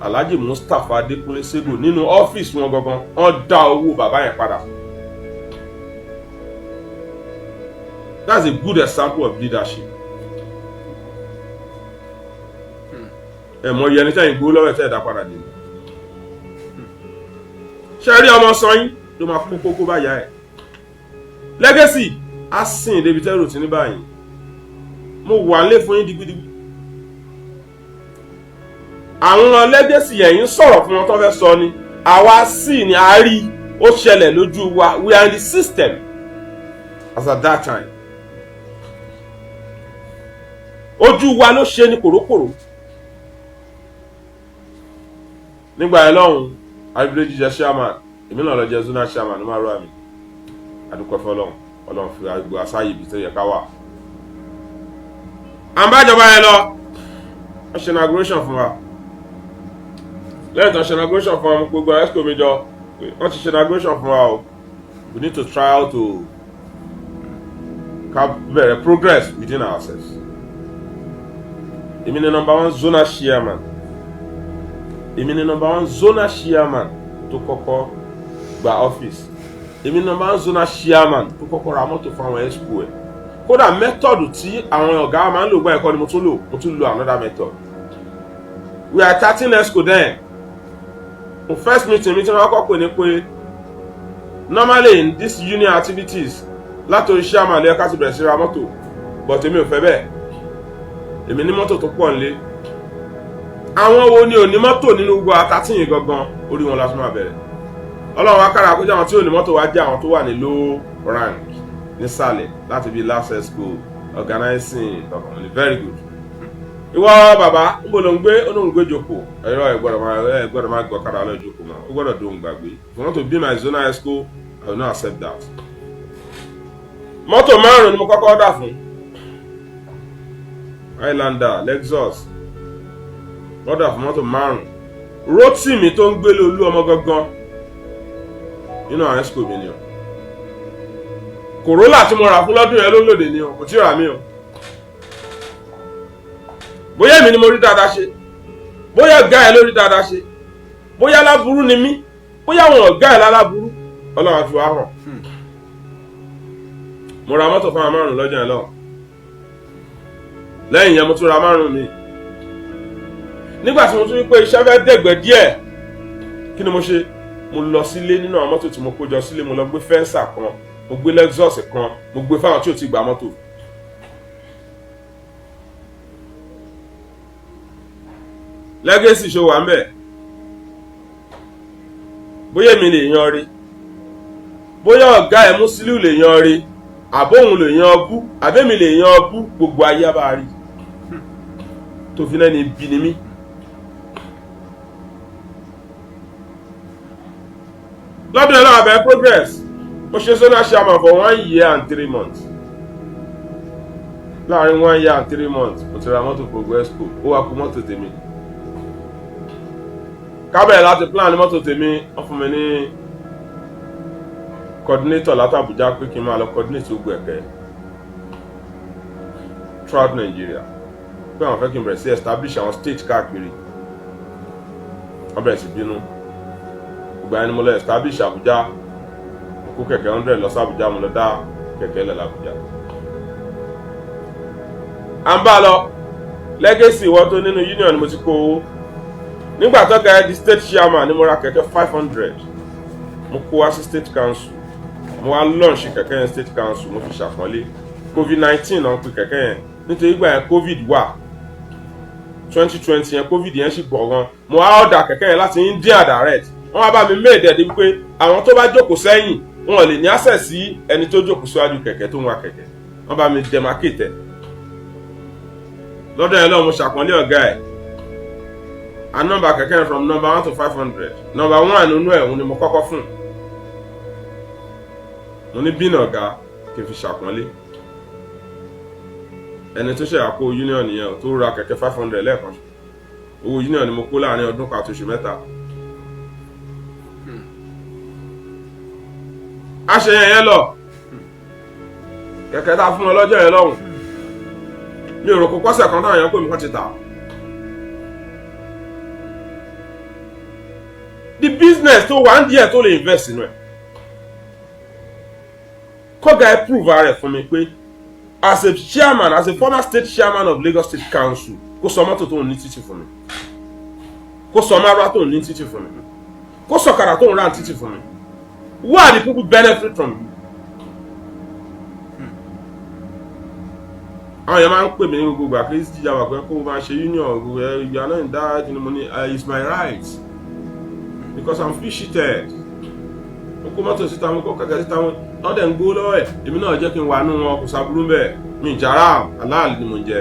Alhaji Mustapha Adékúnlé Sego, nínú ọ́fíìsì wọn gangan, wọ́n dá owó bàbá yẹn padà. That's a good example of leadership. Ẹ mọ iye ẹni tẹ́yìn gbó lọ́wọ́ ẹ̀ tẹ́ ẹ̀ dá padà dé. Ṣe rí ọmọ sọyìn ló máa kó kókó báyà ẹ̀. Legacy á sìn débi tẹ́rù tí ní báyìí. Mo wà lé fún yín digbidigbi. Àwọn Legacy yẹn ń sọ̀rọ̀ fún wọn tó fẹ́ sọ ni, àwa sì ni a rí ó ṣẹlẹ̀ lójú wa. We are in the system as at that time. Ojú wa ló ṣe ní kòrókòró. Nígbà yẹn lọ́hùn, Aribidesi jẹ́ chairman, èmi náà lọ jẹ́ zonal chairman ní márùn àmì. Adúpẹ́ fọlọ́hún, Ọlọ́run fi àgbo àsáyè ibi tó yẹ ká wà. À ń bá ìjọba yẹn lọ, wọ́n ṣe inauguration fún wa. Lẹ́yìn tó ṣe inauguration fún wa, mo gbogbo exco mi jọ, wọ́n ti ṣe inauguration fún wa o, we need to try out to ká bẹ̀rẹ̀ progress within ourselves. Èmi ni number one zonal chairman, èmi ni number one zonal chairman tó kọ́kọ́ gba office, èmi ni number one zonal chairman tó kọ́kọ́ ra mọ́tò fún àwọn exco ẹ̀. Kódà method tí àwọn ọ̀gá máa ń lò gbọ́ ẹ̀kọ́ ni mo tún lò, mo tún lò another method. We are 13 exco then. Mo first meeting mi tí wọ́n kọ́ pè ní pé normally in this union activities, látòrí chairman ló yẹ ká ti bẹ̀rẹ̀ sí ra mọ́tò, but èmi ò fẹ́ bẹ́ẹ̀. Èmi ní mọ́tò tó pọ̀ nílé. Àwọn wo ni ò ní mọ́tò nínú gbogbo àtàtìyìn gangan? Orí wọn la tún máa bẹ̀rẹ̀. Ọlọ́run wá kára kójú àwọn tí ò ní mọ́tò wá jẹ́ àwọn tó wà ní low rank nísàlẹ̀, láti bí last school organizing kankan ní. Very good. Ìwọ bàbá, níbo ló ń gbé? Ó lóun gbé Jòkó. Ẹ̀rọ ẹ̀ gbọ́dọ̀ máa, ẹ̀ gbọ́dọ̀ máa gbọ́kadà lọ Jòkó mọ́. Ó gbọ́dọ̀ dóhùn gbàgbé. If you want to be my zonal exco, I will not accept that. Mọ́tò márùn-ún ni mo kọ́kọ́ dà fún: Highlander, Lexus. Wọ́n dà fún mọ́tò márùn-ún. Rótìmí tó ń gbélé Olú Ọmọ gangan nínú àwọn exco mi ni o. Corolla tí mo rà fún lọ́dún yẹn ló lòdì ni o, kò tí ì rà mí o. Bóyá èmi ni mo rí dáadáa ṣe, bóyá ọ̀gá ẹ̀ ló rí dáadáa ṣe, bóyá aláburú ni mí, bóyá àwọn ọ̀gá ẹ̀ láláburú, Ọlọ́run á fi wá hàn. Mo ra mọ́tò fún àwọn márùn lọ́jọ́ yẹn lọ́wọ́. Lẹ́yìn yẹn, mo tún ra márùn mi. Nígbà tí mo tún rí pé iṣẹ́ fẹ́ dẹ̀gbẹ́ díẹ̀, kí ni mo ṣe? Mo lọ sílé, nínú àwọn mọ́tò tí mo kó jọ sílé, mo lọ gbé Venza kan, mo gbé Lexus kan, mo gbé fáwọn tí ò ti gba mọ́tò. Legacy ṣe wà ń bẹ̀. Bóyá èmi lè yan rí, bóyá ọ̀gá ẹ̀ Musiliu lè yan rí, àbóhun lè yan ọbú, àbẹ́mi lè yan ọbú, gbogbo ayé á bá rí tó fi náà ní bí ni mí. Lọ́dún yẹn náà, abẹ́ progress. Mo ṣe zonal chairman for 1 year and 3 months. Láàrin 1 year and 3 months, mo ti ra mọ́tò progress co. Ó wá kú mọ́tò tèmi. Kábẹ̀rẹ̀ láti plan mọ́tò tèmi. Wọ́n fún mi ní coordinator láti Àbújá pé kí n máa lọ coordinate gbogbo ẹ̀kẹ́ throughout Nigeria, pé àwọn fẹ́ kí n bẹ̀rẹ̀ sí establish àwọn state káàkiri. Wọ́n bẹ̀rẹ̀ sí bínú. Ìgbà yẹn ni mo lọ establish Àbújá. Mo kó kẹ̀kẹ́ 100 lọ sí Àbújá, mo lọ dá kẹ̀kẹ́ lẹ̀ l'Àbújá. À ń bá a lọ. Legacy, ìwọ tó nínú union ni mo ti kó owó. Nígbà tó ga di state chairman ni mo ra kẹ̀kẹ́ 500. Mo kó wá sí state council, mo wá launch kẹ̀kẹ́ yẹn state council. Mo fi ṣàpọ́nlé. COVID-19 náà ń pè kẹ̀kẹ́ yẹn, nítorí ìgbà yẹn COVID wà, 2020 yẹn, COVID yẹn sì gbọ̀ gan. Mo wá order kẹ̀kẹ́ yẹn láti India direct. Wọ́n wá bá mi méèdì ẹ̀ débi pé àwọn tó bá jókòó sẹ́yìn, wọn ò lè ní access sí ẹni tó jókòó síwájú kẹ̀kẹ́ tó ń wa kẹ̀kẹ́. Wọ́n bá mi demarcate ẹ̀. Lọ́dọ̀ yẹn lọ́wọ́, mo ṣàpọ́nlé ọ̀gá ẹ̀. A number kẹ̀kẹ́ yẹn from number 1 to 500. Number one nínú ẹ̀, òun ni mo kọ́kọ́ fún. Mo ní bínú ọ̀gá kí n fi ṣàpọ́nlé ẹni tó ṣe àpò union yẹn tó ra kẹ̀kẹ́ 500 lẹ́ẹ̀kan. Owó union ni mo kó láàrin ọdún kan àti oṣù 3. A ṣe yẹn yẹn lọ. Kẹ̀kẹ́ tá a fún wọn lọ́jọ́ yẹn lọ́hùn, mi ò rò kó kọ́sẹ̀ kan táwọn èèyàn pè mí kàn ti tà. The business tó wà ń díẹ̀ tó lè invest sínú ẹ̀, kọ́gà ẹ̀ prove ara ẹ̀ fún mi pé as a chairman, as a former state chairman of Lagos State Council, kó sọ mọ́tò tó ń ní títì fún mi, kó sọ márùwá tó ń ní títì fún mi, kó sọ ọ̀kadà tó ń rà ní títì fún mi. Who are the people benefit from you? Àwọn èèyàn máa ń pè mí ní gbogbo ìgbà kí jíjà wà pé kó o máa ṣe union, you are not in that. Ni mo ní it's my right because I'm free sheeted. Mo kó mọ́tò síta, mo kó kẹ̀kẹ́ síta, mo wọ́n dẹ̀ ń gbó lọ́wọ́ ẹ̀. Èmi náà jẹ́ kí n wà nù wọn, kò sábúrú bẹ́ẹ̀. Mi ìjàrá aláàlú ni mo ń jẹ,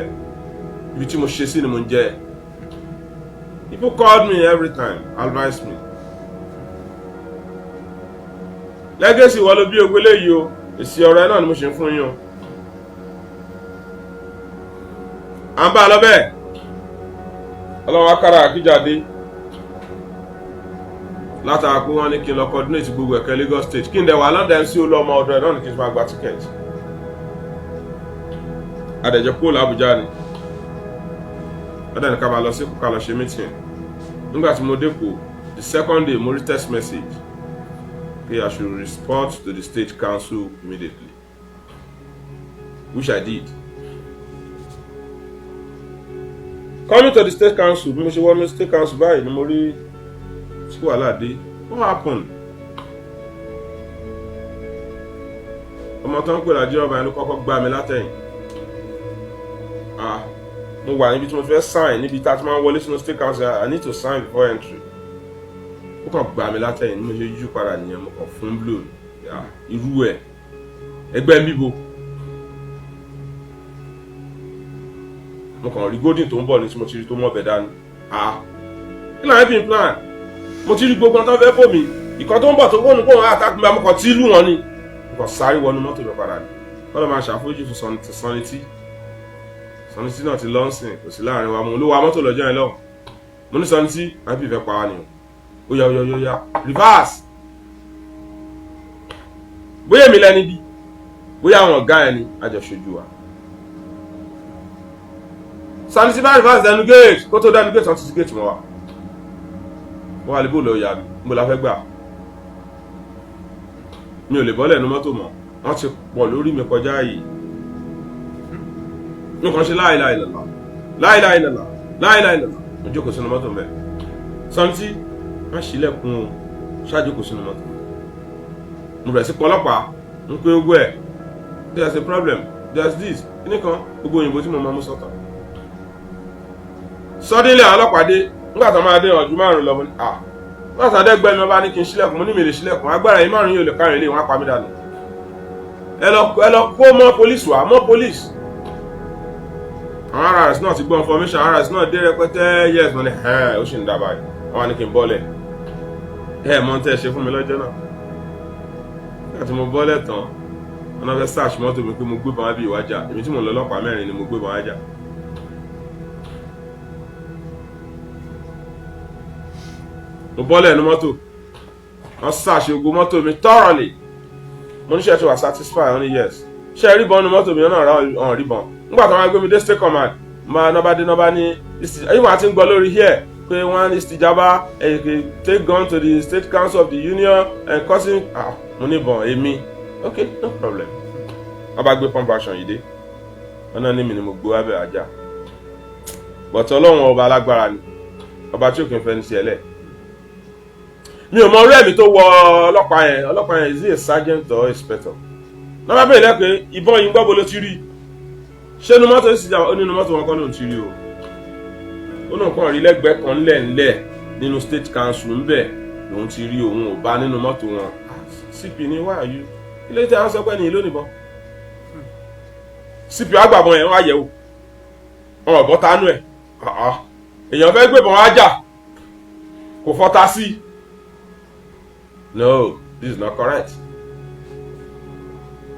ibi tí mo ṣe sí ni mo ń jẹ. People called me every time, advise me. Legacy, wọ́n ló bí ogun eléyìí o. Èsì ọ̀rọ̀ ẹ náà ni mo ṣe ń fún yín o. À ń bá a lọ bẹ́ẹ̀. Ọlọ́run akára àkíjáde látara pé wọ́n ní kí n lọ coordinate gbogbo ẹ̀kẹ́ Lagos State, kí n dẹ̀ wà lọ́dọ̀ MC Olúọmọ. Ọ̀dọ̀ ẹ̀ náà ní kí n máa gba ticket. Adẹ̀jẹ̀ kúrò l'Àbújá ni ọ̀dẹ̀ ní ká máa lọ sí ká lọ ṣe meeting. Nígbà tí mo dÉkòó, the second day, mo rí text message pé I should report to the state council immediately, which I did. Coming to the state council, bí mo ṣe wọnú state council báyìí ni mo rí tí wàhálà dé. What happened? Ọmọ tó ń pè lájẹ́ ọba yẹn ló kọ́kọ́ gbá mi látẹ̀yìn. Ah, mo wà níbi tí mo fẹ́ sign, níbi tá a ti máa ń wọlé sínú state council. I need to sign before entry. Ó kàn gbá mi látẹ̀yìn ní mo ṣe yíjú padà nìyẹn. Mo kàn fún blow irú ẹ̀ ẹgbẹ́ ń bíbo. Mo kàn rí Golden tó ń bọ̀ ní tí mo ti rí tó mọ̀ bẹ̀ dání. Ah, kí làwọn ẹbí plan? Mo ti rí gbogbo tó fẹ́ bò mí. Ìkan tó ń bọ̀ tó wọ́n kó wọn attack mi, mo kàn tí lù wọ́n ni. Mo kàn sáré wọnú mọ́tò mi padà ni. Wọ́n lọ máa ṣàforíjì fún Sanity. Sanity náà ti lọ́nsìn, kò sí láàrin wa. Mo ló wa mọ́tò lọ́jọ́ yẹn lọ́hùn. Mo ní, "Sanity, àbí ìfẹ́ pa wá ni o. Ó yá, ó yá, ó yá, reverse." Bóyá èmi lẹ́ni bí, bóyá àwọn ọ̀gá ẹni àjọṣojú wa. Sanity bá reverse dẹnu gate, kó tó dẹnu gate, wọ́n ti ti gate mọ́ wa. Wọ́n wà lébò lọ yà mí. Mo la fẹ́ gbà, mi ò lè bọ́lẹ̀ nu mọ́tò mọ́. Wọ́n ti pọ̀ lórí mi kọjá yìí. Mi kàn ṣe la ilaha illallah, la ilaha illallah, la ilaha illallah. Mo jókòó sínú mọ́tò mẹ́. Santi, má ṣílẹ̀kùn o, ṣáàjókòó sínú mọ́tò. Mo bẹ̀rẹ̀ sí pọ̀ ọlọ́pàá ń pé ogbó ẹ̀, "There's a problem, there's this," kíní kan, gbogbo òyìnbó tí mo máa mú sọ́tọ̀. Suddenly, àwọn ọlọ́pàá dé. Nígbà tó máa dé, ọ̀jú márùn lọ. Mo ní, ah, nígbà tó dé gbẹ́ mi, wọ́n bá ní kí n ṣílẹ̀kùn. Mo ní mi lè ṣílẹ̀kùn, agbára yìí márùn yóò lè kárìn ilé wọn, á pa mí dànù. Ẹ lọ kó mọ́ police wá, mọ́ police. Àwọn RRS náà ti gbọ́ information, RRS náà dé rẹpẹtẹ. Yes, mo ní ẹ̀ ó sì ń dábàá yìí. Wọ́n wá ní kí n bọ́lẹ̀. Ẹ mọ tẹ́ ẹ ṣe fún mi lọ́jọ́ náà. Nígbà tí mo bọ́lẹ̀ tán, wọn náà fẹ́ search mọ́tò mi pé mo gbé bọn wá bí ìwájà. Èmi tí mo lọ ọlọ́pàá mẹ́rin ni mo gbé bọn wájà. Mo bọ́lẹ̀ ní mọ́tò, wọ́n search gbogbo mọ́tò mi thoroughly. Mo ní, ṣe ti wà satisfy? Wọ́n ní yes. Ṣe rí bọn ní mọ́tò mi? Náà ọ̀hún rí bọn. Nígbà tó wọ́n gbé mi dé state command, máa nọ́ba dé, nọ́ba ní ẹ̀yìn wọn àti ń gbọ́ lórí here pé wọ́n ní Istijaba take gun to the state council of the union and causing. Ah, mo ní bọn èmi? Ok, no problem. Wọ́n bá gbé pump action yìí dé, wọ́n náà ní mi ni mo gbé wábẹ̀ ajá. Bọ̀tọ̀ Ọlọ́run ọba alágbára ni, ọba tí ò kí n fẹ́ ní sí ẹlẹ́. Mi ò mọ orí ẹ̀mí tó wọ ọlọ́pàá yẹn. Ọlọ́pàá yẹn, is he a sergeant or inspector? Náà bá bẹ̀rẹ̀ lẹ́pẹ́, ìbọn yìí ń gbọ́, bo ló ti rí? Ṣé inú mọ́tò sì jà? Ó ní inú mọ́tò wọn kọ́ ló ń ti rí o. Ó náà kàn rí lẹ́gbẹ̀ẹ́ kan ńlẹ̀ nínú state council ńbẹ̀ lòun ti rí, òun ò bá nínú mọ́tò wọn. CP ní, "Why are you ilé tí a ń sọ pé ní ìlú nìbọn?" CP àgbàbọn yẹn wá yẹ̀wò, wọn ò bọ́ tánú ẹ̀. Èèyàn fẹ́ gbébọn wá jà, kò fọ́ta sí. No, this is not correct.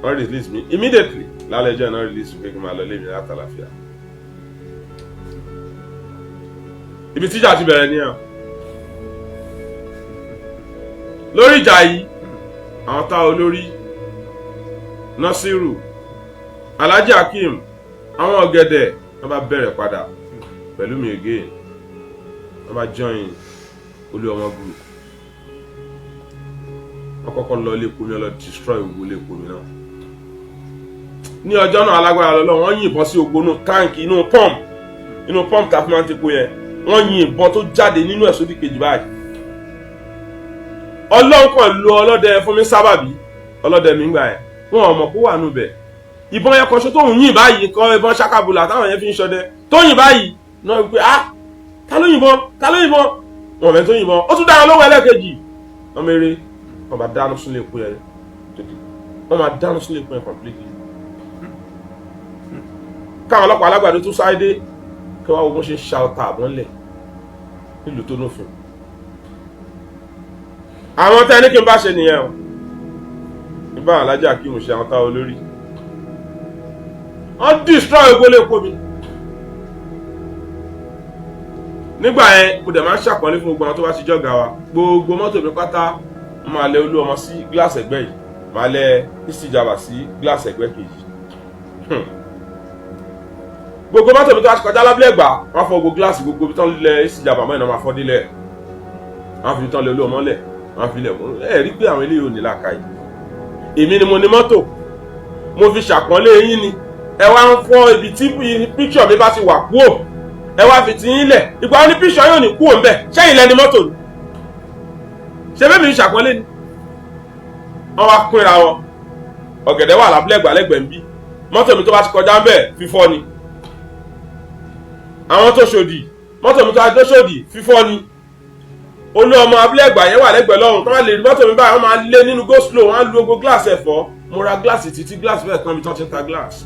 Wọ́n release me immediately. Lálẹ́ ẹjọ́ náà release mi pé kí n máa lọ lé mi látàlàfíà. Ibi tíjà ti bẹ̀rẹ̀ nìyẹn. Lórí ìjà yìí, àwọn tá olórí Nasiru, Alhaji Akeem, àwọn ọ̀gẹ̀dẹ̀, wọ́n bá bẹ̀rẹ̀ padà pẹ̀lú mi again. Wọ́n bá join Olúọmọ group. Wọ́n kọ́kọ́ lọ ilé epo mi, lọ destroy gbogbo ilé epo mi náà ní ọjọ́ náà. Alágbára lọ́lọ́. Wọ́n yìnbọn sí ogbó inú táǹkì, inú pump, inú pump tá a fi máa ń tepo yẹn. Wọ́n yin ìbọn tó jáde nínú ẹ̀ sódì kejì báyìí. Ọlọ́run kan lo ọlọ́dẹ fún mi sábàbí. Ọlọ́dẹ mi ń gbà yẹn, wọn ò mọ̀ kó wà nù bẹ̀. Ìbọn yẹn kan ṣo tóun yìn báyìí kọ́, ìbọn ṣakabula táwọn yẹn fi ń ṣọdẹ tó yìn báyìí náà wípé, "Ah, ta ló yìnbọn? Ta ló yìnbọn?" Wọn mẹ́ tó yìnbọn. Ó tún dára lọ́wọ́ ẹlẹ́ẹ̀kejì. Wọ́n mẹ́rẹ́, wọ́n bá dáná súnlé epo yẹn, wọ́n máa dáná súnlé epo yẹn completely. Káwọn ọlọ́pàá alágbàdo tún sáré dé, kí wọ́n wo bó ṣe ń ṣa ọta àbọ̀n lẹ̀ nílùú tó nófin. Àwọn tẹ́ ní kí n bá ṣe nìyẹn o. Nígbà àwọn alájà kí mo ṣe àwọn táwọn olórí, wọ́n destroy gbólé epo mi nígbà yẹn. Mo dẹ̀ máa ń ṣàpọ́nlé fún gbogbo àwọn tó bá ti jọ́gà wa. Gbogbo mọ́tò mi pátá, mo máa lẹ Olú Ọmọ sí gíláàsì ẹ̀gbẹ́ yìí, máa lẹ Istijaba sí gíláàsì ẹ̀gbẹ́ kejì. Gbogbo mọ́tò mi tó bá ti kọjá lábúlé Ẹ̀gbá, wọ́n fọ gbogbo gíláàsì, gbogbo ibi tán lẹ Istijaba mọ́ iná máa fọ́ délẹ̀. Wọ́n fi tán lẹ Olú Ọmọ lẹ̀, wọ́n fi lẹ̀. Ẹ̀ rí pé àwọn eléyìí ò ní làákàyè. Èmi ni mo ní mọ́tò, mo fi ṣàpọ́nlé yín ni. Ẹ wá ń fọ́ ibi tí píkṣọ̀ mi bá ti wà kúò, ẹ wá fi ti yín lẹ̀. Ìgbà wọn ní píkṣọ̀ yóò ní kúò ńbẹ̀? Sẹ́yìn lẹni mọ́tò ni? Ṣé bẹ́ẹ̀ mi ń ṣàpọ́nlé ni? Wọ́n wá pínra wọn. Ọ̀gẹ̀dẹ̀ wà lábúlé Ẹ̀gbá lẹ́gbẹ̀ẹ́ ń bí. Mọ́tò mi tó bá ti kọjá ń bẹ̀, fífọ́ ni. Àwọn tó ṣòdì, mọ́tò mi tó bá tó ṣòdì, fífọ́ ni. Olú Ọmọ abúlé Ẹ̀gbá yẹn wà lẹ́gbẹ̀ẹ́ lọ́hùn tó bá lè rí mọ́tò mi báyìí, wọ́n máa lé nínú go slow, wọ́n á lu gbogbo gíláàsì ẹ̀fọ́. Mo ra gíláàsì títí gíláàsì bẹ́ẹ̀ tán, mi tán ti ń ta gíláàsì.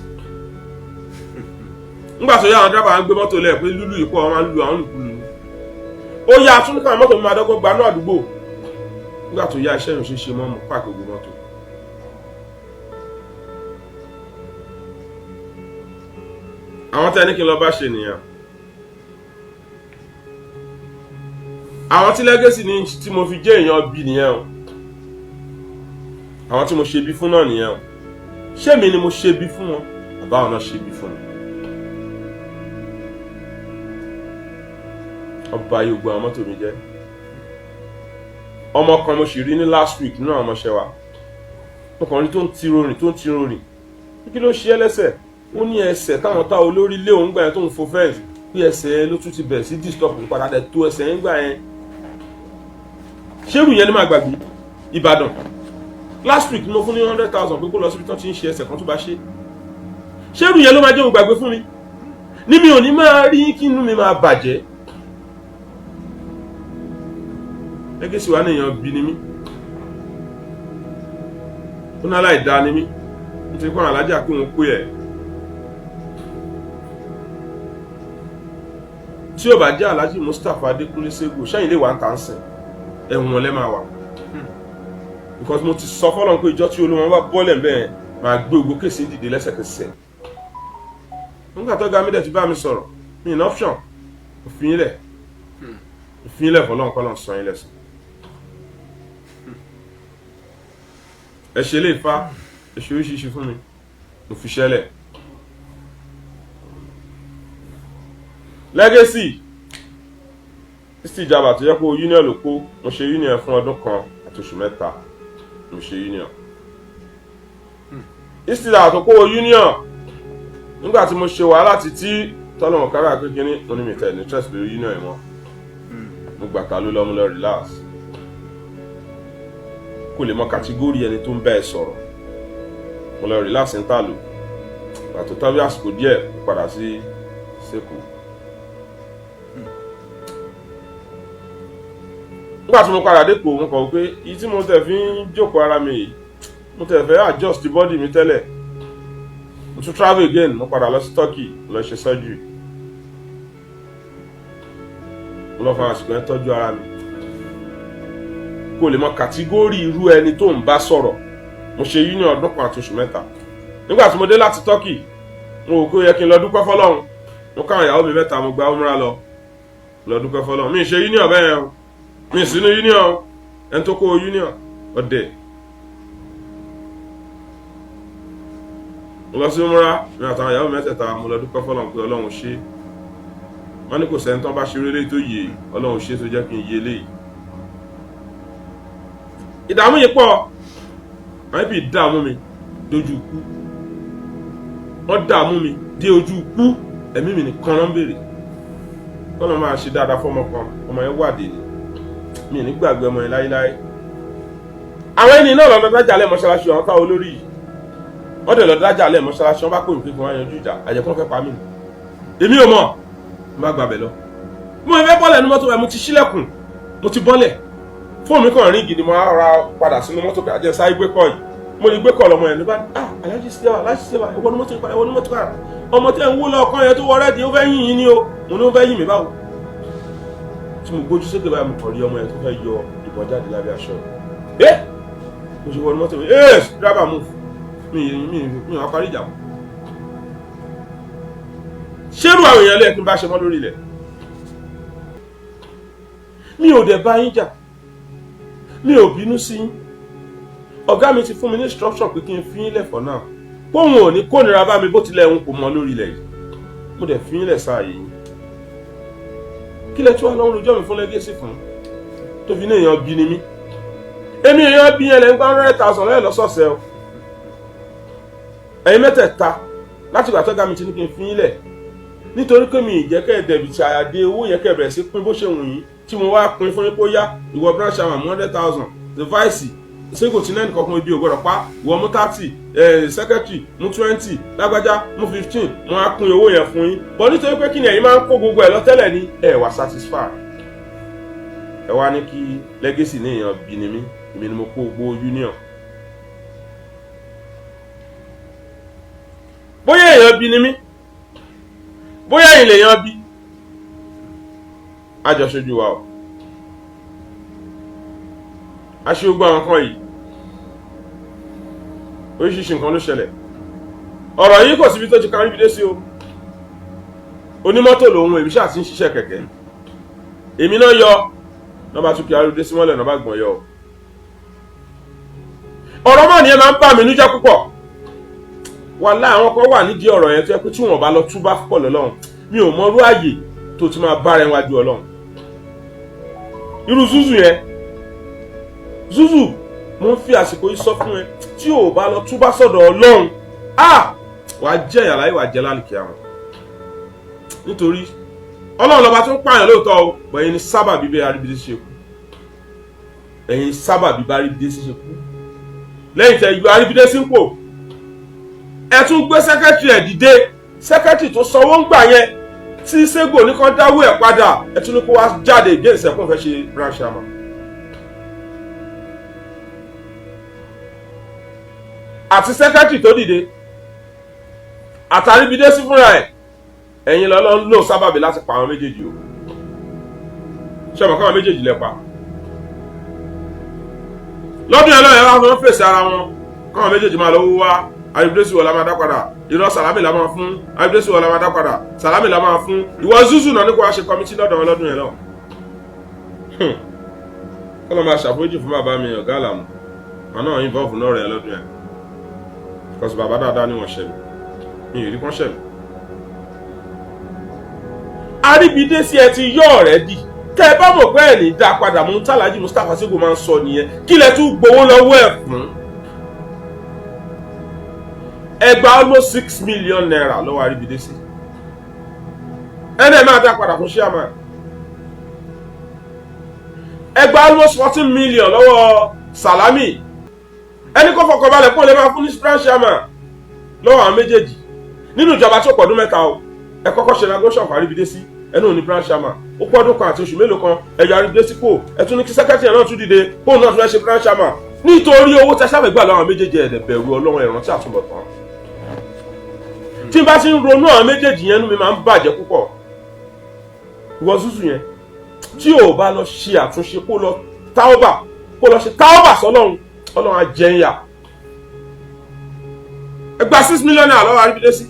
Nígbà tó yá, àwọn dírẹ́bà ń gbé mọ́tò lẹ̀ pé lúlù yìí pọ̀, wọ́n máa ń lu àwọn lùkulù. Ó yá, tún káwọn mọ́tò mi máa dọ́gbọ́n gbanú àdúgbò. Nígbà tó yá, iṣẹ́ mi ṣe ṣe mọ́, mo park gbogbo mọ́tò. Àwọn tẹ́ ní kí n lọ bá ṣe nìyẹn, àwọn tí legacy ní tí mo fi jẹ́ èèyàn bí nìyẹn o, àwọn tí mo ṣe bí fún náà nìyẹn o. Ṣé mi ni mo ṣe bí fún wọn, àbáwọn náà ṣe bí fún mi? Ọba yóò gbọ́ àwọn mọ́tò mi jẹ́. Ọmọ kan mo sì rí ní last week nínú àwọn ọmọọṣẹ́ wa, mo kàn rí tó ń tiro rìn, tó ń tiro rìn. Kí ló ṣe é lẹ́sẹ̀? Ó ní ẹsẹ̀ táwọn tá olórí lé òun gbà yẹn tó ń fo fence, pé ẹsẹ̀ ló tún ti bẹ̀rẹ̀ sí disturb òun padà dẹ̀ tó ẹsẹ̀ ń gbà yẹn. Ṣérù yẹn ni máa gbàgbé? Ìbàdàn last week, mo fún ní 100,000 pé kó lọ síbi tán ti ń ṣe ẹsẹ̀ kan tó bá ṣe. Ṣérù yẹn ló máa jẹ́ òun gbàgbé fún mi ní mi ò ní máa rí kí inú mi máa bàjẹ́? Legacy wa ní èèyàn bí ni mí, ó ní aláìdá ni mí, nítorí pé àwọn alájà kí wọn pé ẹ̀. Tí ò bá jẹ́ Alhaji Mustapha Adékúnlé Sego, sẹ́yìn lè wà ń tà ń sìn, ẹ̀wọ̀n lẹ́ máa wà, because mo ti sọ fọlọ́n pé ìjọ tí olúmọ bá bọ́lẹ̀ bẹ́ẹ̀, máa gbé ogbó case dìde lẹ́sẹ̀kẹsẹ̀. Nígbà tó ga mi dẹ̀ ti bá mi sọ̀rọ̀, mi ní option. Òfin ilẹ̀, òfin ilẹ̀ fọlọ́n kọ́lọ́n sọ yín lẹ́sìn. Ẹ ṣe lè fa, ẹ ṣe oríṣiríṣi fún mi, mo fi ṣẹlẹ̀. Legacy istijaba tó yẹ kó union ló kó, mo ṣe union fún ọdún 1 àti oṣù 3. Mo ṣe union istijaba tó kó union. Nígbà tí mo ṣe wàhálà títí tọ́lọ́mọ kára kékeré, mo ní mi tẹ̀ ní interest lórí union yìí mọ́. Mo gbà ta ló lọ́ mú lọ relax, kó lè mọ category ẹni tó ń bá ẹ sọ̀rọ̀. Mo lọ relax ń tà lò pàtó tọ́ bí àsìkò díẹ̀, mo padà sí sẹ́kù. Nígbà tí mo padà dé kò, mo kọ̀ pé èyí tí mo tẹ̀ fi ń jókòó ara mi yìí, mo tẹ̀ fẹ́ adjust body mi tẹ́lẹ̀. Mo tún travel again, mo padà lọ sí Turkey lọ ṣe surgery. Mo lọ fa àsìkò yẹn tọ́jú ara mi, kó lè mọ category irú ẹni tó ń bá sọ̀rọ̀. Mo ṣe union ọdún 1 àti oṣù 3. Nígbà tí mo dé láti Turkey, mo wò pé ó yẹ kí n lọ dúpẹ́ fọlọ́run. Mo káwọn ìyàwó mi mẹ́ta, mo gba umrah lọ, lọ dúpẹ́ fọlọ́run. Mi ì ṣe union bẹ́ẹ̀ yẹn o, mi ì sínú union o. Ẹni tó kó union ọ̀dẹ̀. Mo lọ sí umrah, mi àtàwọn ìyàwó mẹ́tẹ̀ẹ̀ta. Mo lọ dúpẹ́ fọlọ́run pé Ọlọ́run ṣe. Wọ́n ní kò sẹ́ni tán bá ṣe eré tó yè. Ọlọ́run ṣe tó jẹ́ kí n yé léyìí. Ìdààmú yìí pọ̀. Àwọn ibi dààmú mi dojú ikú, wọ́n dààmú mi dé ojú ikú. Ẹ̀mí mi nìkan ló ń béèrè kọ́nà máa ṣe dáadáa fọ́mọ kan. Ọmọ yẹn wà dé ni, mi ní gbàgbé ọmọ yẹn láéláé. Àwọn ẹni náà lọ́dọ̀ dájà lẹ́ mọ́ṣáláṣí. Àwọn táwọn olórí yìí, wọ́n dẹ̀ lọ dájà lẹ́ mọ́ṣáláṣí. Wọ́n bá pè mí pé kí wọ́n yanjú ìjà àjẹkùn fẹ́ pa mí ni. Èmi ò mọ̀, mo bá gbàbẹ̀ lọ. Mo fẹ́ bọ́lẹ̀ ní mọ́tò ẹ̀, mo ti ṣílẹ̀kùn, mo ti bọ́lẹ̀, fóònù mi kàn ring ni. Mo ra padà sínú mọ́tò pé àjẹsà sáré gbé kọ́ yìí. Mo lè gbé kọ́ lọ́mọ yẹn ló bá, "Ah, Alhaji Siwa, Alhaji Siwa, ìwọ ni mọ́tò padà, ìwọ ni mọ́tò padà. Ọmọ tẹ́ ń wó lọ́ọ̀kan yẹn tó wọ red, ó fẹ́ yìn yín ni o." Mo ní ó fẹ́ yìn mí báwo? Tí mo gbójú sókè báyìí, mo kàn rí ọmọ yẹn tó fẹ́ yọ ìbọn jáde lábẹ́ aṣọ ẹ̀. Mo ṣe wọnú mọ́tò mi, ẹ́ driver move. Mi wá parí ìjà mọ́. Ṣérù àwọn èèyàn lẹ́ẹ̀kí bá ṣe mọ́ lórí ilẹ̀? Mi ò dẹ̀ bá yín jà, mi ò bínú sí yín. Ọ̀gá mi ti fún mi ní instruction pé kí n fi yín lẹ̀ for now, póun ò ní kónira bá mi bó tilẹ̀ ń kò mọ lórí ilẹ̀ yìí. Mo dẹ̀ fi yín lẹ̀ sáàyè yín. Kí lẹ tí wàá lọ́wọ́ lójọ́ mi fún legacy fún tó fi ní èèyàn bí ni mí? Èmi èèyàn bí yẹn lẹ́ ń gbá 100,000 lẹ́yìn lọ́sọ̀ọ̀sẹ̀ o. Ẹ̀yin mẹ́tẹ̀ẹ̀ta, láti ìgbà tọ́gá mi ti ní kí n fi yín lẹ̀, nítorí pé mi ìjẹ́ kẹ́ ẹ̀ dẹ̀bìtì àyàdé owó yẹn, kẹ́ ẹ̀ bẹ̀rẹ̀ sí pín bó ṣe wù yín, tí mo wá pín fún yín kó yá, ìwọ branch chairman mú 100,000, the vice ṣé kò tí náà nìkan kan ibi ò gbọdọ̀ pa, ìwọ mú 30, secretary mú 20, lágbájá mú 15. Mo á pín owó yẹn fún yín bọ́, nítorí pé kí ni, ẹ̀yin máa ń kó gbogbo ẹ̀ lọ tẹ́lẹ̀ ní ẹ̀ wá satisfy. Ẹ wá ní kí legacy ní èèyàn bí ni mí, èmi ni mo kó gbogbo union. Bóyá èèyàn bí ni mí, Bóyá ẹ̀yin lè yan bí àjọṣojú wa o. Aṣe gbogbo àwọn kan yìí, oríṣiríṣi nǹkan ló ṣẹlẹ̀. Ọ̀rọ̀ yìí kò síbi tó ti kárí bídé sí o. Onímọ́tò lòun, èmi ṣáà ti ń ṣiṣẹ́ kẹ̀kẹ́. Èmi náà yọ nọ́ba tún kí arúgbó sí mọ́lẹ̀, nọ́ba gbọ̀n yọ o. Ọ̀rọ̀ mọ́ nìyẹn máa ń bà mí nújẹ́ púpọ̀. Wàhálà àwọn kan wà nídìí ọ̀rọ̀ yẹn tó yẹ pé tí wọ́n bá lọ túbá pọ̀ lọ́lọ́run, mi ò mọrú àyè tó ti máa bára ẹ wájú Ọlọ́run. Irú Zuzu yẹn, Zuzu, mo ń fi àsìkò yìí sọ fún ẹ, tí ò bá lọ túbá sọ́dọ̀ Ọlọ́run, ah, wàá jẹ́ ìyà láyé, wàá jẹ́ lálùkì àwọn, nítorí Ọlọ́run lọ́ba tó ń pààyàn lóòótọ́ o, bọ̀ ẹ̀yin ni sábàbí bẹ́ẹ̀ Aríbídé ṣe kú. Ẹ̀yin sábàbí bá Aríbídé ṣe kú. Lẹ́yìn tẹ́ yọ Aríbídé sípò, ẹ tún gbé secretary ẹ̀ dìde. Secretary tó sanwó ń gbà yẹn tí Sego ní kán dáwó ẹ̀ padà, ẹ tún ní kó wá jáde against ẹ̀ kó fẹ́ ṣe branch chairman. Àti secretary tó dìde àtàríbídé sí fúnra ẹ̀, ẹ̀yin lọ́lọ́ ń lò sábàbí láti pa àwọn méjèèjì o. Ṣé ọmọ káwọn méjèèjì lẹ pa lọ́dún yẹn lọ́yẹ̀ wá fún fèsì ara wọn, káwọn méjèèjì máa lọ wá Aríbídé sí wọ́n la máa dá padà. Irọ́, Sàlámì la máa fún. Aríbídé sí wọ́n la máa dá padà, Sàlámì la máa fún. Ìwọ Zuzu náà ní kó wá ṣe committee lọ́dọ̀ wọn lọ́dún yẹn lọ. Kọ́ ló máa ṣàforíjì fún bàbá mi, ọ̀gá àlàmù wọn náà involve náà rẹ̀ lọ́dún yẹn, because bàbá dáadáa ni wọ́n ṣẹ̀ mí, mi ì rí kán ṣẹ̀ mí. Aríbídé sí ẹ ti yọ ọ̀rẹ́ dì. Tẹ́ ẹ bá mọ̀ pé ẹ̀ ní dá padà mú, Tàlájì Mustapha Sego máa ń sọ nìyẹn. Kí lẹ tún gbowó lọ́wọ́ ẹ̀ fún? Ẹ gba almost ₦6 million lọ́wọ́ Aríbídé sí, ẹni ẹ máa dá padà fún chairman. Ẹ gba almost 14 million lọ́wọ́ Salami, ẹni kó fọkànbalẹ̀ kó lè máa fún ní branch chairman lọ́wọ́ àwọn méjèèjì nínú ìjọba tó pọ̀dún mẹ́ta o. Ẹ kọ́kọ́ ṣe inauguration fún Aríbídé sí, ẹnu òní branch chairman. Ó pọ́dún kan àti oṣù mélòó kan, ẹ̀yọ Aríbídé sí kò, ẹ tún ní kí secretary náà tún dìde kóun náà tún fẹ́ ṣe branch chairman nítorí owó tẹ sáfẹ́ gbà lọ́wọ́ àwọn méjèèjì. Ẹ̀dẹ̀ bẹ̀rù Ọlọ́run, ẹ̀rántí àtúbọ̀tán. Tí n bá ti ń ronú àwọn méjèèjì yẹn, inú mi máa ń bàjẹ́ púpọ̀. Ìwọ Zuzu yẹn, tí ò bá lọ ṣe àtúnṣe, kó lọ táọ́bà, kó lọ ṣe táọ́bà sọ́lọ́run, Ọlọ́run á jẹ́ ń yà. Ẹ gba ₦6 million lọ́wọ́ Aríbídé sí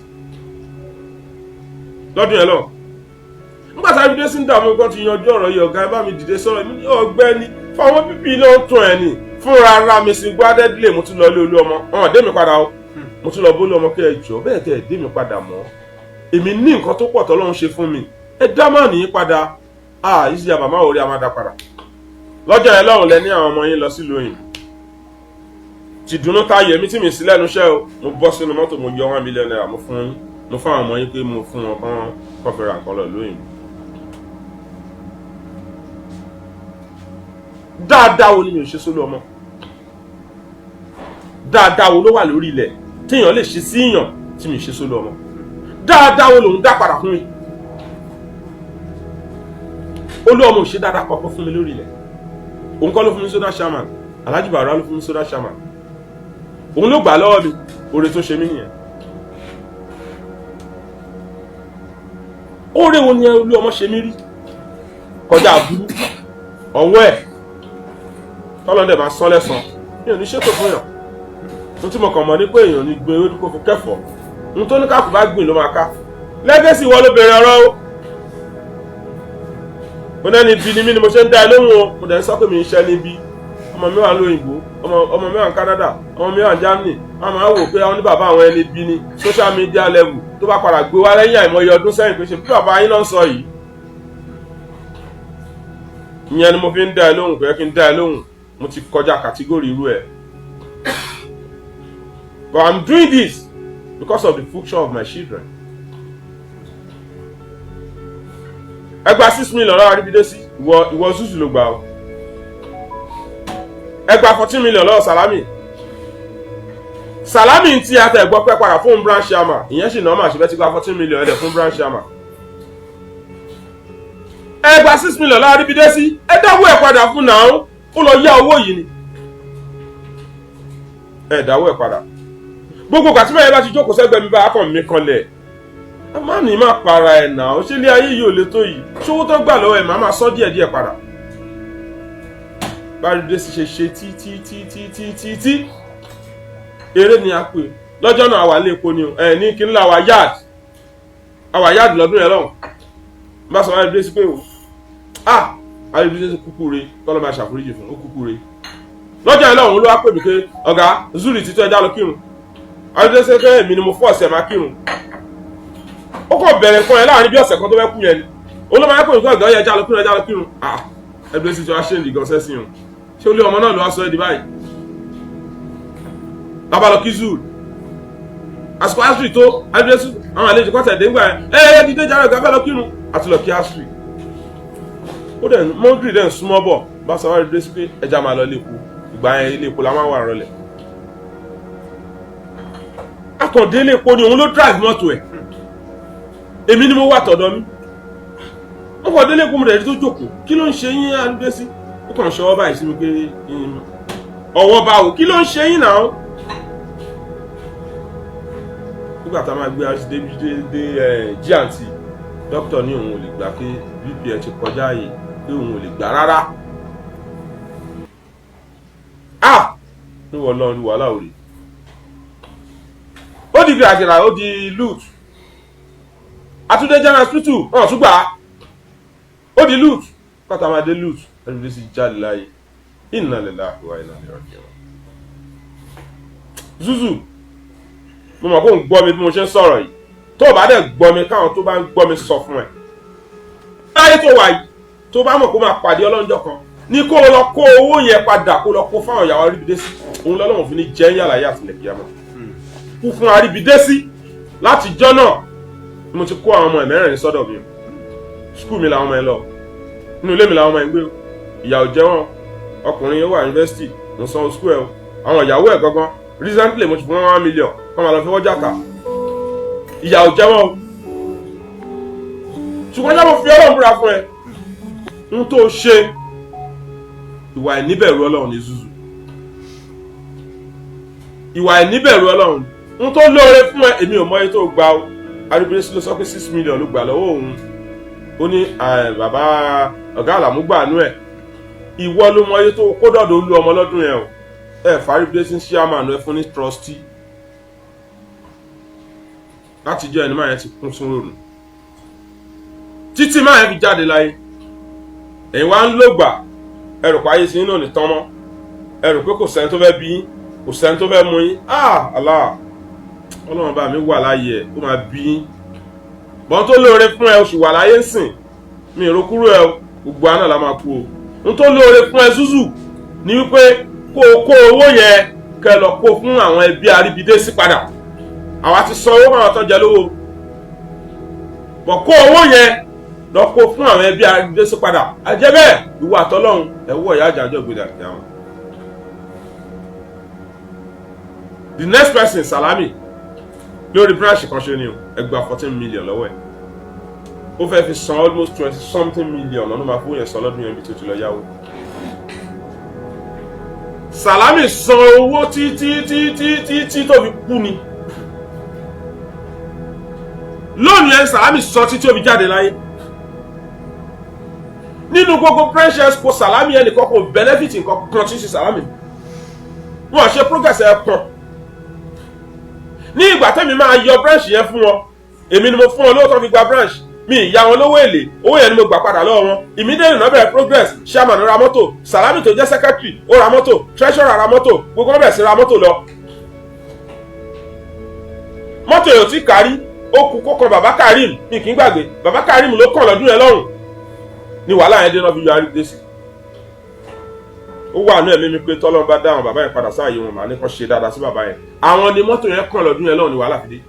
lọ́dún yẹn lọ. Nígbà tí Aríbídé sí ń dààmú kan ti yanjú ọ̀rọ̀ yìí, ọ̀gá, ẹ bá mi dìde sọ̀rọ̀ mi ní ọ̀gbẹ́ni fáwọn pípì náà ń tún ẹ̀ ní fúnra ara mi sí gbádẹ́dílé. Mo tún lọ ilé olú ọmọ ọ̀hún dé mi padà o. Mo tún lọ bólú ọmọ kí ẹ jọ bẹ́ẹ̀ tẹ́ ẹ dé mi padà mọ́. Èmi ní nǹkan tó pọ̀ tọ́lọ́run ṣe fún mi, ẹ dá má nìyí padà. Ah, ìsì àbàmá òrí a máa dá padà lọ́jọ́ yẹn lọ́rùn. Lẹ ní àwọn ọmọ yín lọ sílùú òyìnbó tìdùnnú táyé mi tí mi sí lẹ́nu iṣẹ́ o. Mo bọ́ sínú mọ́tò, mo yọ ₦1 million, mo fún yín, mo fún àwọn ọmọ yín pé mo fún wọn kán kọ́ fi ra nǹkan lọ lóyìnbó. Dáadáa wo ni mi ò ṣe sólú ọmọ? Dáadáa wo ló wà lórí ilẹ̀ téèyàn lè ṣe síyàn tí mi ṣe sólú ọmọ? Dáadáa wo lòun dá padà fún mi? Olú ọmọ ò ṣe dáadáa kọ̀ọ̀kan fún mi lórí ilẹ̀. Òun kọ́ ló fún mi sódà shaman, Alhaji Bàrà ló fún mi sódà shaman, òun ló gbà lọ́wọ́ mi. Oore tó ṣe mí nìyẹn. Oore wo ni olú ọmọ ṣe mí rí kọjá àbúrú ọwọ́ ẹ̀ tọ́lọ́dẹ̀ máa sán lẹ́sàn? Mi ò ní ṣépè fún yàn. Ohun tí mo kàn mọ̀ ní pé èèyàn ní gbin ewédú kó fi kẹ́fọ̀ọ́. Ohun tó ní káàkó bá gbìn ló máa ká. Lẹ́gẹ̀sì wọ́n ló bẹ̀rẹ̀ ọ̀rọ̀ o. Mo náà ní ibi ni mí ni mo ṣe ń dá ẹ lóhùn o. Mo dẹ̀ ń sọ pé mi ń ṣẹ́ níbi. Ọmọ mi wà lóyìnbó, ọmọ mi wà ní Canada, ọmọ mi wà ní Germany. Wọ́n máa wò pé àwọn ní bàbá àwọn ẹni bí ní social media level tó bá padà gbé wá lẹ́yìn àìmọye ọdún sẹ́yìn pé ṣe bí bàbá yín náà ń sọ yìí. Ìyẹn ni mo fi ń dá ẹ lóhùn. Kò yẹ kí n dá ẹ lóhùn, mo ti kọjá category irú ẹ. But I'm doing this because of the future of my children. Ẹ gba 6 million lọ́wọ́ Aríbídé sí, ìwọ Zuzu ló gbà o. Ẹ gba 14 million lọ́wọ́ Salami. Salami ti àtẹ̀gbọ́ pẹ́ padà fún branch chairman, ìyẹn sì nọ́ọ̀mà ṣe fẹ́ ti gba 14 million ẹ̀dẹ̀ fún branch chairman. Ẹ gba 6 million lọ́wọ́ Aríbídé sí, ẹ dáwọ́ ẹ̀ padà fún náà, ó lọ yá owó yìí ni. Ẹ dáwọ́ ẹ̀ padà. Gbogbo ìgbà tí mẹ́rin bá ti jókòó sẹ́gbẹ̀ẹ́ mi bá akàn mi kanlẹ̀. Má ní má para ẹ̀ nà ó, ṣé ilé ayé yìí ò lè tó yìí? Ṣówó tó gbà lọ́wọ́ ẹ̀ má máa sọ díẹ̀ díẹ̀ padà. Bárídé sì ṣe ṣe tí tí tí tí tí tí tí eré ni a pè lọ́jọ́ náà. Àwa lẹ́kọ̀ọ́ ni o ẹ̀ ní kí n lá àwa yard, àwa yard lọ́dún yẹn lọ́hùn. Bá sọ Bárídé sí pé o, ah, Bárídé sí kúkú re, kọ́ ló máa ṣàforíjì fún ó kúkú re. Lọ́jọ́ yẹn lọ́hùn ló wá pè mí pé, "Ọ̀gá, zuri títọ́, ẹja lọ kírun." Bárídé sí pé èmi ni mo fọ́ ọ̀sẹ̀ máa kírun. Ó kàn bẹ̀rẹ̀ kan yẹn láàrin bí ọ̀sẹ̀ kan tó fẹ́ kú yẹn ni olóma pè mí pé, "Ọ̀gá, ẹja lọ kírun, ẹja lọ kírun." Ah, ẹbí sì ti wá ṣe ìdìgan sẹ́sìn o. Ṣé olú ọmọ náà ló wá sọ ẹ́ di báyìí? Bàbá lọ kí zuri. Àsìkò asiri tó adúlẹ́sù, àwọn àlejò kan tẹ̀dé ńgbà yẹn. Ẹ ẹ dídé jáde, ọ̀gá fẹ́ lọ kírun àti lọ kí asiri. Ó dẹ̀ mọ́gìrì dẹ̀ ń súnmọ́ bọ̀. Bá sọ wá dé sí pé ẹja máa lọ ilé epo. Ìgbà yẹn, ilé epo la máa ń wà rọlẹ̀. Akàndé ilé epo ni òun ló drive mọ́tò ẹ̀, èmi ni mo wà tọ̀dọ̀ mi. Ó kàn délé epo, mo dẹ̀ rí tó jókòó. "Kí ló ń ṣe yín, adúlé sí?" Ó kàn ṣọwọ́ báyìí sí mi pé, "Ọwọ́ báwo? Kí ló ń ṣe yín náà?" Nígbà tá a máa gbé dé dé dé G&T, dókítà ní òun ò lè gbà, pé BP ẹ ti kọjá yìí, pé òun ò lè gbà rárá. Ah, níwọ̀ lọ́run ní wàhálà òrè. Ó di gìràgìrà, ó di LUTH. Àtúndé general hospital, wọn tún gbà á, ó di LUTH. Pátá máa dé LUTH, ẹni tó sì jáde láyé. Inna lillahi wa inna ilaihi raji'un. Zuzu, mo mọ̀ kó ń gbọ́ mi bí mo ṣe ń sọ̀rọ̀ yìí. Tó o bá dẹ̀ gbọ́ mi, káwọn tó bá ń gbọ́ mi sọ fún ẹ. Láyé tó wà yìí, tó bá mọ̀ kó máa pàdé ọlọ́njọ́ kan ní, kó o lọ kó owó yẹn padà, kó o lọ kó fáwọn ìyàwó Aríbidésí. Òun lọ́lọ́run fi ní jẹ́ yàrá yà àtìlẹ̀ kíyàmá kú fún Aríbidésí. Láti jọ́ náà ni mo ti kó àwọn ọmọ ẹ̀ mẹ́rẹ̀ẹ̀rin sọ́dọ̀ mi. School mi làwọn ọmọ ẹ̀ lọ, inú ilé mi làwọn ọmọ ẹ̀ ń gbé o. Ìyà ò jẹ wọ́n. Ọkùnrin yẹn wà yunifásitì, mo sanwó school ẹ̀ o. Àwọn ìyàwó ẹ̀ gangan, recently mo ti fún wọn 1 million kọ́ máa lọ fi wọ́n jàkà. Ìyà ò jẹ wọ́n o. Ṣùgbọ́n jábọ̀ fi Ọlọ́run búra fún ẹ, n tó ṣe, ìwà ìníbẹ̀rù Ọlọ́run ní Zuzu, ìwà ìníbẹ̀rù Ọlọ́run. N tó lóore fún ẹ, èmi ò mọ iye tó gbà o. Arúgbó ló sọ pé 6 million ló gbà lọ́wọ́ òun. Ó ní bàbá ọ̀gá àlàmúgbàánú ẹ̀. Ìwọ ló mọ iye tó kó dọ̀dọ̀ olú ọmọ lọ́dún yẹn o. Ẹ fàríbílẹ́sì chairman, ẹ fún ní trustee. Láti jẹ́ ẹni máa yẹn ti kún fún rònú títí máa yẹn fi jáde láyé. Ẹ̀yin wá ń lògbà, ẹ rò pé ayé sí náà ní tán mọ́. Ẹ rò pé kò sẹ́ni tó fẹ́ bí yín, kò sẹ́ni tó fẹ́ mú yín. Ah, Allah, Ọlọ́run bá mi wà láàyè ẹ̀, ó máa bí yín. Bọ́n tó lóore fún ẹ, oṣù wà láyé ń sìn mi ìró kúrò ẹ. Gbogbo àná la máa kú o. N tó lóore fún ẹ, Zuzu, ní wípé kó o kó owó yẹn, kẹ́ lọ kó fún àwọn ẹbí Aríbidésí padà. Àwa ti san owó fáwọn tó jẹ lówó bọ̀. Kó owó yẹn lọ kó fún àwọn ẹbí Aríbidésí padà. Àjẹ́ bẹ́ẹ̀, ìwọ àtọ́lọ́hún ẹ̀ wọ ìyá àjàjọ́ gbèdà kí àwọn. The next person, Salami, lórí branch kan ṣe ni o. Ẹ gba 14 million lọ́wọ́ ẹ̀, ó fẹ́ fi san almost twenty something million lọ́nà máa fún yẹn san lọ́dún yẹn bí tó ti lọ yáwó. Salami san owó títí títí títí tó fi kú ni. Lónìí ẹ, Salami sọ títí ó fi jáde láyé. Nínú gbogbo precious kò Salami, ẹnìkan kò benefit nǹkan kan tí ń ṣe Salami. Wọn ṣe progress ẹ kan. Ní ìgbà tẹ́mi máa yọ branch yẹn fún wọn, èmi ni mo fún wọn lówó tó fi gba branch mi. Ìyá wọn lówó èlé, owó yẹn ni mo gbà padà lọ́wọ́ wọn. Immediately náà bẹ̀rẹ̀ progress. Chairman ra mọ́tò, Salami tó jẹ́ secretary ó ra mọ́tò, treasurer ra mọ́tò, gbogbo wọn bẹ̀rẹ̀ sí ra mọ́tò lọ. Mọ́tò yóò ti kárí, ó kú kó kan bàbá Karim. Mi kì í gbàgbé, bàbá Karim ló kàn lọ́dún yẹn lọ́rùn ní wàhálà yẹn dé náà fi yọ Aríbidésí. Ó wà ní ẹ̀mí mi pé tọ́lọ́run bá dá àwọn bàbá yẹn padà sáàyè wọn, màá ní kó ṣe dáadáa sí bàbá yẹn. Àwọn ni mọ́tò yẹn kàn lọ́dún yẹn lọ́rùn ní wàhálà fi dé.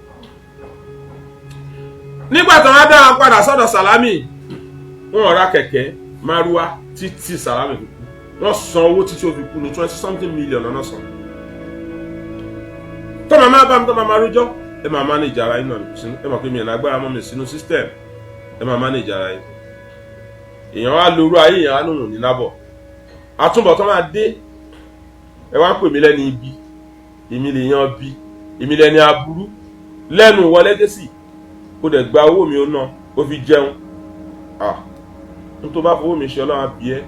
Nígbà tí wọ́n dá wọn padà sọ́dọ̀ Sàlámì, wọ́n ra kẹ̀kẹ́ márúwá títí Sàlámì fi kú. Wọ́n san owó títí ó fi kú ní 20 something million lọ́nà san. Tọ́ màmá bá mi, tọ́ màmá rújọ́, ẹ máa manage ara yín náà sínú. Ẹ mọ̀ pé mi ẹ̀ lágbára mọ́ mi sínú system. Ẹ máa manage ara yín. Èèyàn wá lóru ayé, èèyàn á lòun ní lábọ̀. Àtúbọ̀tán máa dé. Ẹ wá ń pè mí lẹ́ni ibi, èmi lè yan bí, èmi lẹ́ni aburú lẹ́nu wọlé dé sí. Ó dẹ̀ gba owó mi, ó ná, ó fi jẹun. Ah, n tó bá fowó mi ṣe, Ọlọ́run á bí ẹ́.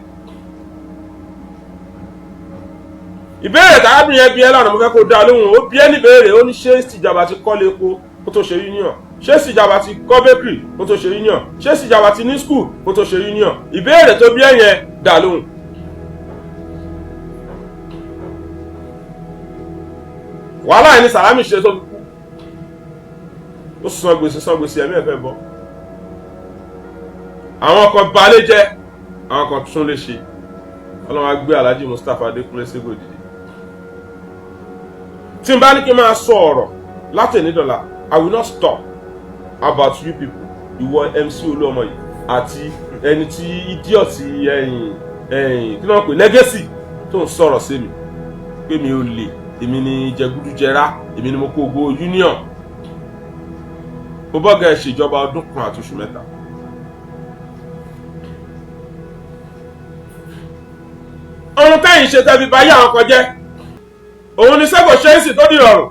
Ìbéèrè tàbí yẹn bí ẹ lánàá, mo fẹ́ kó dá lóhùn. Ó bí ẹ níbéèrè, ó ní ṣé ìjàmbá ti kọ́lé epo kó tó ṣe union? Ṣé ìjàmbá ti kọ́ bakery kó tó ṣe union? Ṣé ìjàmbá ti ní school kó tó ṣe union? Ìbéèrè tó bí ẹ yẹn, dá lóhùn. Wàhálà yìí ni Sàlámì ṣe tó fi kú. Ó san gbèsè, san gbèsè, ẹ̀mí ẹ̀ fẹ́ bọ́. Àwọn kan balẹ̀ jẹ́, àwọn kan tún lè ṣe. Ọlọ́run á gbé Alhaji Mustapha Adékúnlé Ségo dìde. Tí n bá ní kí n máa sọ ọ̀rọ̀ látẹ̀ní dọ̀la, I will not stop about you people. Ìwọ MC Olúọmọ yìí àti ẹni tí idiot ẹ̀yìn ẹ̀yìn kí ló ń pè, Legacy, tó ń sọ̀rọ̀ sí mi pé mi ò lè, èmi ni jẹgúdújẹrá, èmi ni mo kó gbogbo union. Mo bọ́gà ẹ̀ ṣèjọba ọdún kan àti oṣù 3. Ohun tẹ́yìn ṣe tẹ́bi báyé àwọn kan jẹ́, òun ni sẹ́kọ̀ ṣẹ́ǹsì tó di rọrùn.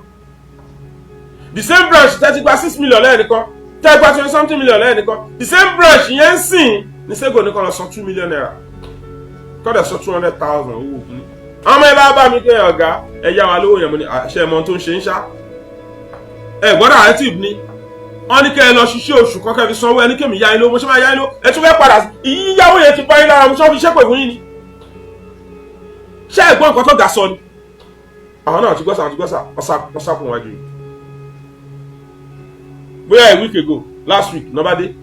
The same branch tẹ́ ti gba 6 million lẹ́ẹ̀nìkan, tẹ́ gba twenty something million lẹ́ẹ̀nìkan, the same branch yẹn ń sìn ní sẹ́kọ̀ nìkan lọ san ₦2 million, kọ́dà san 200,000 owó òkú ni. Àwọn ọmọ ẹ bá bá mi pé, "Ọ̀gá, ẹ yá wa lówó yẹn." Mo ní àṣẹ ẹ̀mọ́ tó ń ṣe ń ṣá ẹ gbọ́dọ̀ àrètí ni. Wọ́n ní kẹ́ ẹ lọ ṣiṣẹ́ oṣù kan kẹ́ fi sanwó. Ẹni kémi yá yín lówó, mo ṣe máa yá yín lówó, ẹ tún fẹ́ padà ìyíyáwó yẹn ti bá yín lára mo ṣe wọ́n fi ṣépè fún yín ni. Ṣé ẹ gbọ́ nǹkan tó ga sọ ni? Àwọn náà ti gbọ́sà, àwọn ti gbọ́sà, wọ́n sá kún wájú yìí. Bóyá a week ago, last week, nọ́bá dé,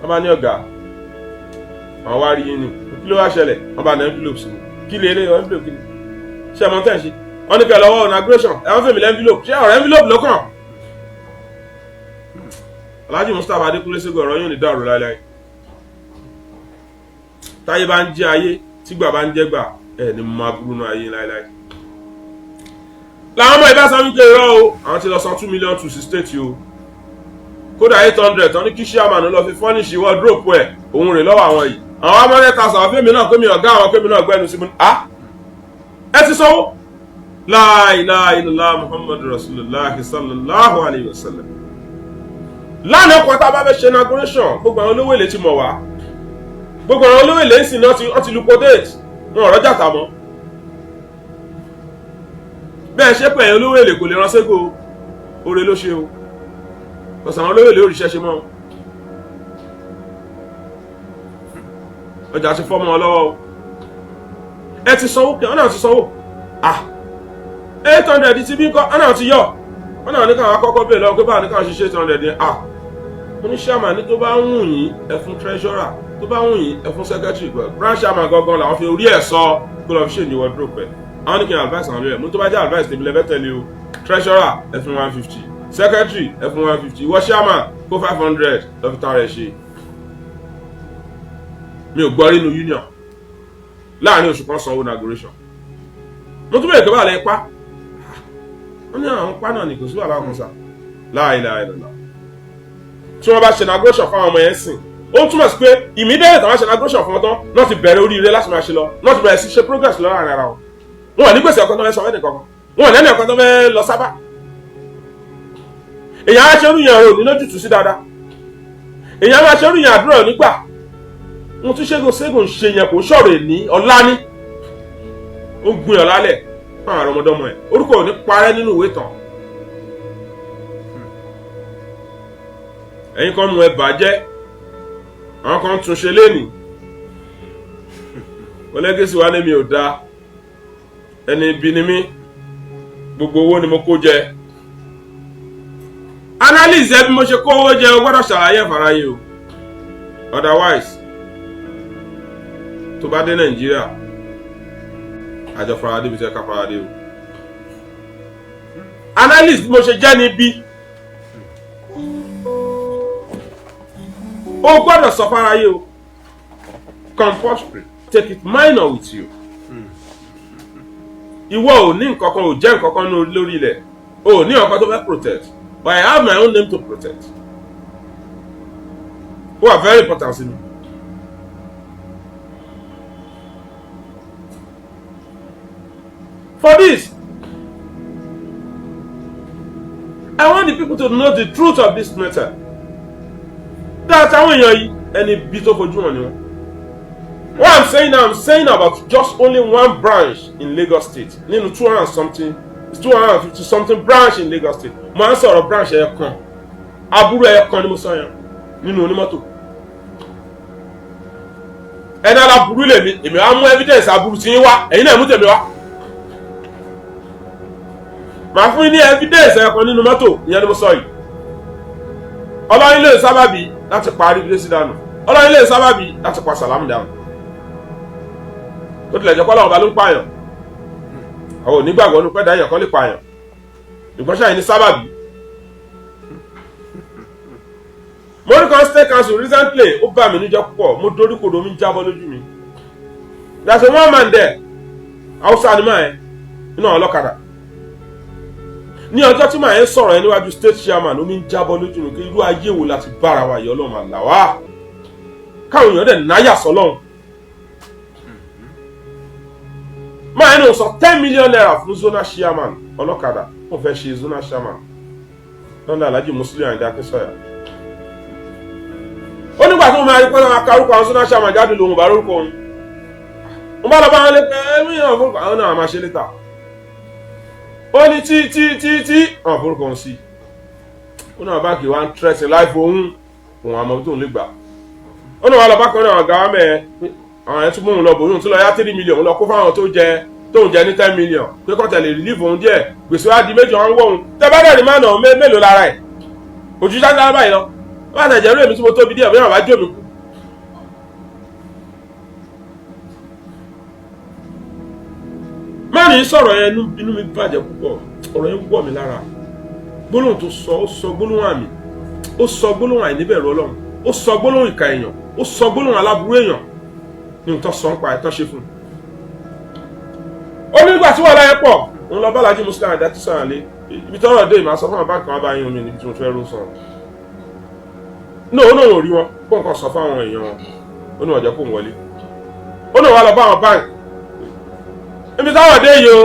wọ́n bá ní, "Ọ̀gá, àwọn wá rí yín ni." Kí ló wá ṣẹlẹ̀? Wọ́n bá ní envelope sí i. Kí lè lé envelope? Kí ni ṣé ẹ mọ tẹ́ ẹ ṣe? Wọ́n ní kẹ́ ẹ lọ́wọ́ inauguration, ẹ wọ́n fèmí envelope. Ṣé ọ̀rọ̀ envelope ló kàn? Alhaji Mustapha Adékúnlé Ségo, ọ̀rọ̀ yóò ní dàrú láéláé. Táyé bá ń jẹ́ ayé, tígbà bá ń jẹ́ gbà, ẹ̀ ní mo máa burú nù ayé láéláé. Làwọn ọmọ ìbá sọ wípé irọ́ o, àwọn ti lọ san 2 million to sí state o. Kódà 800 tán ní kí chairman lọ fi furnish wardrobe ẹ̀, òun rè lọ́wọ́ àwọn yìí. Àwọn amọ̀rẹ́ ta sàwọn fẹ́mi náà kémi ọ̀gá àwọn kémi náà gbẹ́nu sí mi. Ah, ẹ ti sanwó. La ilaha illallah Muhammadu Rasulullah sallallahu alayhi wa sallam. Lánàá kan tá a bá fẹ́ ṣe inauguration, gbogbo àwọn olówó èlé ti mọ̀ wá. Gbogbo àwọn olówó èlé ń sìn náà wọ́n ti liquidate wọn, ọ̀rọ̀ jàtà mọ́. Bẹ́ẹ̀ ṣe pé ẹ̀yin olówó èlé kò lè rán ségò, oore ló ṣe o. Kọ̀sán àwọn olówó èlé òrìṣẹ́ ṣe mọ́, ọjà ti fọ́ mọ́ ọ lọ́wọ́ o. Ẹ ti sanwó kẹ́? Ọ́n náà ti sanwó. Ah, 800 ti bí kọ́? Ọ́n náà ti yọ. Wọ́n náà ní káwọn akọ́kọ́ bèèrè lọ́wọ́ pé báwọn ní káwọn ṣiṣẹ́ 800 yẹn. Ah, mo ní chairman ní tó bá ń wù yín, ẹ fún treasurer, tó bá wù yín, ẹ fún secretary. Branch chairman gangan làwọn fi orí ẹ̀ sọ kó lọ fi ṣe ní wardrobe ẹ̀. Àwọn ní kí n advice àwọn lórí ẹ̀. Mo tó bá jẹ́ advice tèmi lẹ́fẹ́ tẹ̀lé o, treasurer, ẹ fún 150, secretary, ẹ fún 150, ìwọ chairman, kó 500 lọ fi tán rẹ̀ ṣe. Mi ò gbọ́ nínú union láàrin oṣù kan sanwó inauguration. Mo tún bẹ̀rẹ̀ pé báà lẹ pa. Wọ́n ní àwọn pa náà ní kò sí wàhálà kan sá. Láìláìlọ́lá, tí wọ́n bá ṣe inauguration fáwọn ọmọ yẹn sìn, ó túmọ̀ sí pé immediately tí wọ́n ṣe inauguration fún wọn tán náà, ti bẹ̀rẹ̀ oríire láti máa ṣe lọ náà, ti bẹ̀rẹ̀ sí ṣe progress lọ́wọ́ ara wọn. Wọn ò ní gbèsè ọkàn tó fẹ́ sọ fẹ́ nìkan kan, wọn ò ní ẹnì ọkàn tó fẹ́ lọ sábà. Èèyàn á ṣe irú yẹn ò ní lójútùú sí dáadáa. Èèyàn á máa ṣe irú yẹn, àdúrà ò ní gbà. Wọn tún ṣẹ́gun ṣẹ́gun ṣe yẹn, kò sọ̀rọ̀ èní ọ̀la ní ó ń gbin ọ̀la lẹ̀ fún àwọn ọmọdọ́mọ ẹ̀. Orúkọ ò ní parẹ́ nínú ìwé tán. Ẹ̀yin kan mú ẹ bàjẹ́, àwọn kan tún ṣe lénìí. Legacy wa ní mi ò da, ẹni ibi ni mí, gbogbo owó ni mo kó jẹ. Analyse ẹ bí mo ṣe kó owó jẹ, o gbọ́dọ̀ ṣàlàyé ẹ̀fàráyé o. Otherwise, tó bá dé Nàìjíríà, àjọ faradé bí tẹ́ ká faradé o. Analyse bí mo ṣe jẹ́ níbí, o gbọ́dọ̀ sọ fáráyé o. Compulsory, take it minor with you. Ìwọ ò ní nǹkan kan, ò jẹ́ nǹkan kan lórí ilẹ̀, o ò ní nǹkan tó fẹ́ protect, but I have my own name to protect. Ó wà very important sí mi. For this, I want the people to know the truth of this matter, that àwọn èèyàn yìí, ẹni bí tó fojú hàn ni wọn. What I'm saying now, I'm saying about just only one branch in Lagos State nínú 200 and something, 250 something branch in Lagos State. Mo à ń sọ̀rọ̀ branch ẹ̀yọ kan, aburú ẹ̀yọ kan ni mo sọ yẹn nínú onímọ́tò. Ẹni aláburú lèmi, èmi á mú evidence aburú tí yín wá, ẹ̀yin náà mú tèmi wá. Màá fún yín ní evidence ẹ̀yọ kan nínú mọ́tò, ìyẹn ni mo sọ yìí. Ọlọ́run lè sábàbí láti pa Aríbílẹ́sí dànù, Ọlọ́run lè sábàbí láti pa Sàlámù dànù. Ó tilẹ̀ jẹ́ pé Ọlọ́run ọba ló ń pààyàn, àwọn onígbàgbọ́ ní pẹ́ẹ́dá èèyàn kan lè pààyàn, ìgbọ́n ṣáà ní sábàbí. Mo rí kan state council recently, ó bà mí níjẹ́ púpọ̀, mo dorí kodò, mi ń jábọ́ lójú mi. There's a one man there, Hausa ni máa yẹn, nínú àwọn ọlọ́kadà. Ní ọjọ́ tí màá yẹn sọ̀rọ̀ yẹn níwájú state chairman, omi ń jábọ́ lójú mi kí irú ayé wo láti bára wa yìí. Ọlọ́run àlá wa, káwọn èèyàn dẹ̀ náyà sọlọ́run. Máa yẹn ní sọ ₦10 million fún zonal chairman ọlọ́kadà, wọ́n fẹ́ ṣe zonal chairman lọ́nà Alhaji Musiliu Ayinde Akinsanya. Ó nígbà tó máa rí pé wọn akarúkọ àwọn zonal chairman jáde, lòun bá lórúkọ òun. Mo bá lọ bá wọn lé pé ẹmí náà fún àwọn náà máa ṣe létà. Ó ní tí tí tí tí àwọn forúkọ òun sí. Ó náà báńkì wa ń tírẹ̀sì láìfo òun, òun àmọ́ tó ń lè gbà. Ó náà wà lọ bákan náà, ọ̀gá wa mẹ́ẹ̀, àwọn yẹn tún mú òun lọ bòun tún lọ yá 3 million lọ kó fáwọn tó jẹ tóun jẹ ní 10 million pé kọ́ tẹ̀lé relief òun díẹ̀. Gbèsè wa di méjì, wọn ń wọ̀ òun. Tẹ́ bá dẹ̀ ní má nà mélòó lára ẹ̀ ojú sáńsá báyìí lọ, wọ́n àtẹ̀jẹ̀ rú èmi tí mo tóbi díẹ̀, bóyá bàbá jó mi kú. Márùn-ún sọ̀rọ̀ yẹn, inú mi bàjẹ́ púpọ̀. Ọ̀rọ̀ yẹn wọ̀ mí lára. Gbólóhùn tó sọ, ó sọ gbólóhùn àmì, ó sọ gbólóhùn àìníbẹ̀rù Ọlọ́run, ó sọ gbólóhùn ìkà èèyàn, ó sọ gbólóhùn aláburú èèyàn ní nǹkan sọ ń pa ẹ̀tọ́ ṣe fún un. Ó nígbà tí wàhálà yẹn pọ̀, òun lọ bá Alhaji Musiliu Ayinde Akinsanya lé ibi tọ́rọ̀ dé. Ìmọ̀ sọ fún àwọn báńkì wọn bá yín omi níbi tí mo fẹ́ rú sọ. Ní òun náà ò rí wọn kó nǹkan sọ fún àwọn èèyàn wọn, ó ní wọ́n jẹ́ kó ń wọlé. Ó náà wà lọ bá àwọn báńkì ibi táwọn dé yìí o,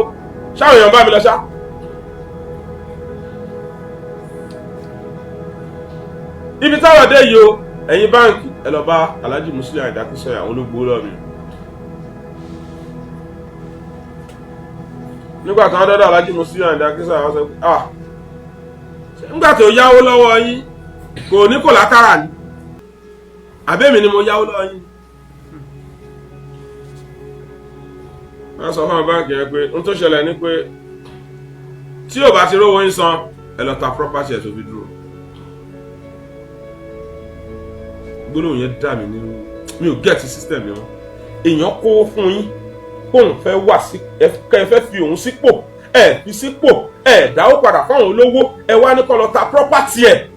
ṣáwọn èèyàn bá mi lọ ṣá. Ibi táwọn dé yìí o, ẹ̀yin báńkì, ẹ lọ bá Alhaji Musiliu Ayinde Akinsanya, àwọn olóògbé lọ mi. Nígbà tí wọ́n dọ́dọ̀ Alhaji Musiliu Ayinde Akinsanya, wọ́n sọ pé, ah, nígbà tó yáwó lọ́wọ́ yín, kò ní kò látara ni, àbẹ́mi ni mo yáwó lọ́wọ́ yín. Wọ́n sọ fún àwọn báńkì yẹn pé n tó ṣẹlẹ̀ ni pé tí ò bá ti rówó yín san, ẹ lọ ta property ẹ̀ tó fi dúró. Gbólóhùn yẹn dà mí nínú. Mi ò get system yẹn. Èèyàn kówó fún yín kóun fẹ́ wà sí, ẹ fẹ́ fi òun sípò, ẹ fi sípò, ẹ dáwó padà fáwọn olówó, ẹ wá ní kó lọ ta property ẹ̀.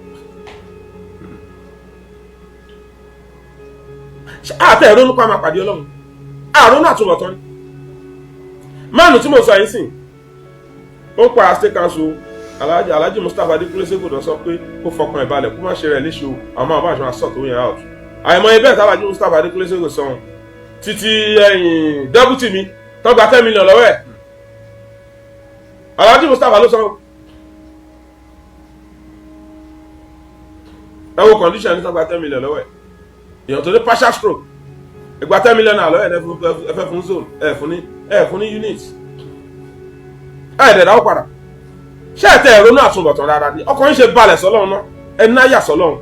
Àtẹ ẹ̀rọ nípa máa pàdé Ọlọ́run àrùn náà túbọ̀ tán ni. Máàlù tí mo sọ yìí sìn, ó ń para state council Alhaji Mustapha Adekunle Segodo sọ pé kó fọkàn ẹ̀ balẹ̀, kó má ṣe rẹ̀ léṣe o, àwọn máa bá àṣọ àṣọ tó yẹn out. Àìmọye bẹ́ẹ̀ tábàjú Mustapha Adekunle Segodo sọ títí ẹ̀yìn deputy mi tó gba 10 million lọ́wọ́ ẹ̀, Alhaji Mustapha ló sọ. Ẹ wo condition ní tó gba 10 million lọ́wọ́ ẹ̀, èèyàn tó ní partial stroke, ìgbà 10 million náà lọ́wọ́ ẹ̀, ẹ fẹ́ fún zone, ẹ fún ní unit, ẹ dẹ̀ dáwọ́ padà. Ṣé ẹ tẹ ẹ̀rọ náà túnbọ̀tán rárá ni? Ọkàn yín ṣe balẹ̀ sọlọ́run náà, ẹ náyà sọlọ́run.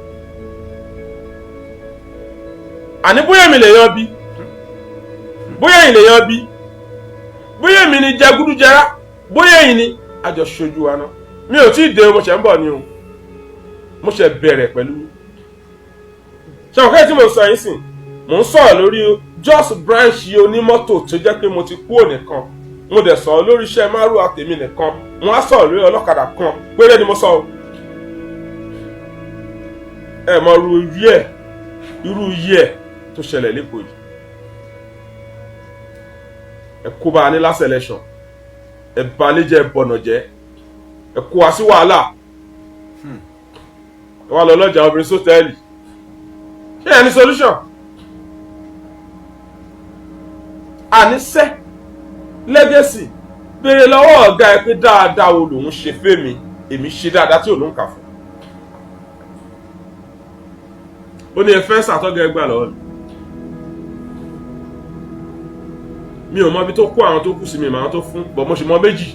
Àní bóyá èmi lè yan bí, bóyá èyí lè yan bí, bóyá èmi ni jẹgúdújẹrá, bóyá èyí ni àjọ ṣojú wa náà. Mi ò tí ì dé o, mo ṣe ń bọ̀ ni o, mo ṣe bẹ̀rẹ̀ pẹ̀lú ṣé àwọn kẹ́hìn tí mo sọ yín sìn. Mò ń sọ̀rọ̀ lórí just branch onímọ́tò tó jẹ́ pé mo ti kúrò nìkan. Mo dẹ̀ sọ̀rọ̀ lórí iṣẹ́ márùwá tèmi nìkan. Mo á sọ̀rọ̀ lórí ọlọ́kadà kan péré ni mo sọ o. Ẹ mọ irú yẹ, irú yẹ tó ṣẹlẹ̀ lẹ́kọ̀ọ́ yìí. Ẹ kó bá a ní last election, ẹ balẹ̀ jẹ́, ẹ bọ̀nà jẹ́, ẹ kó wa sí wàhálà, ẹ wá lọ lọ́jà obìnrin sọ́tẹ́ẹ̀lì. Ṣé ẹ ní solution? Àníṣe legacy, béèrè lọ́wọ́ ọ̀gá ẹ pé dáadáa wo lòun ṣe fẹ́mi. Èmi ṣe dáadáa tí ò ló ń kà fún. Ó ní ẹ fẹ́ sàtọ́gẹ́ ẹgbà lọ́wọ́ mi. Mi ò mọ ibi tó kó àwọn tó kù sí mi, màá tó fún bọ̀, mo sì mọ méjì,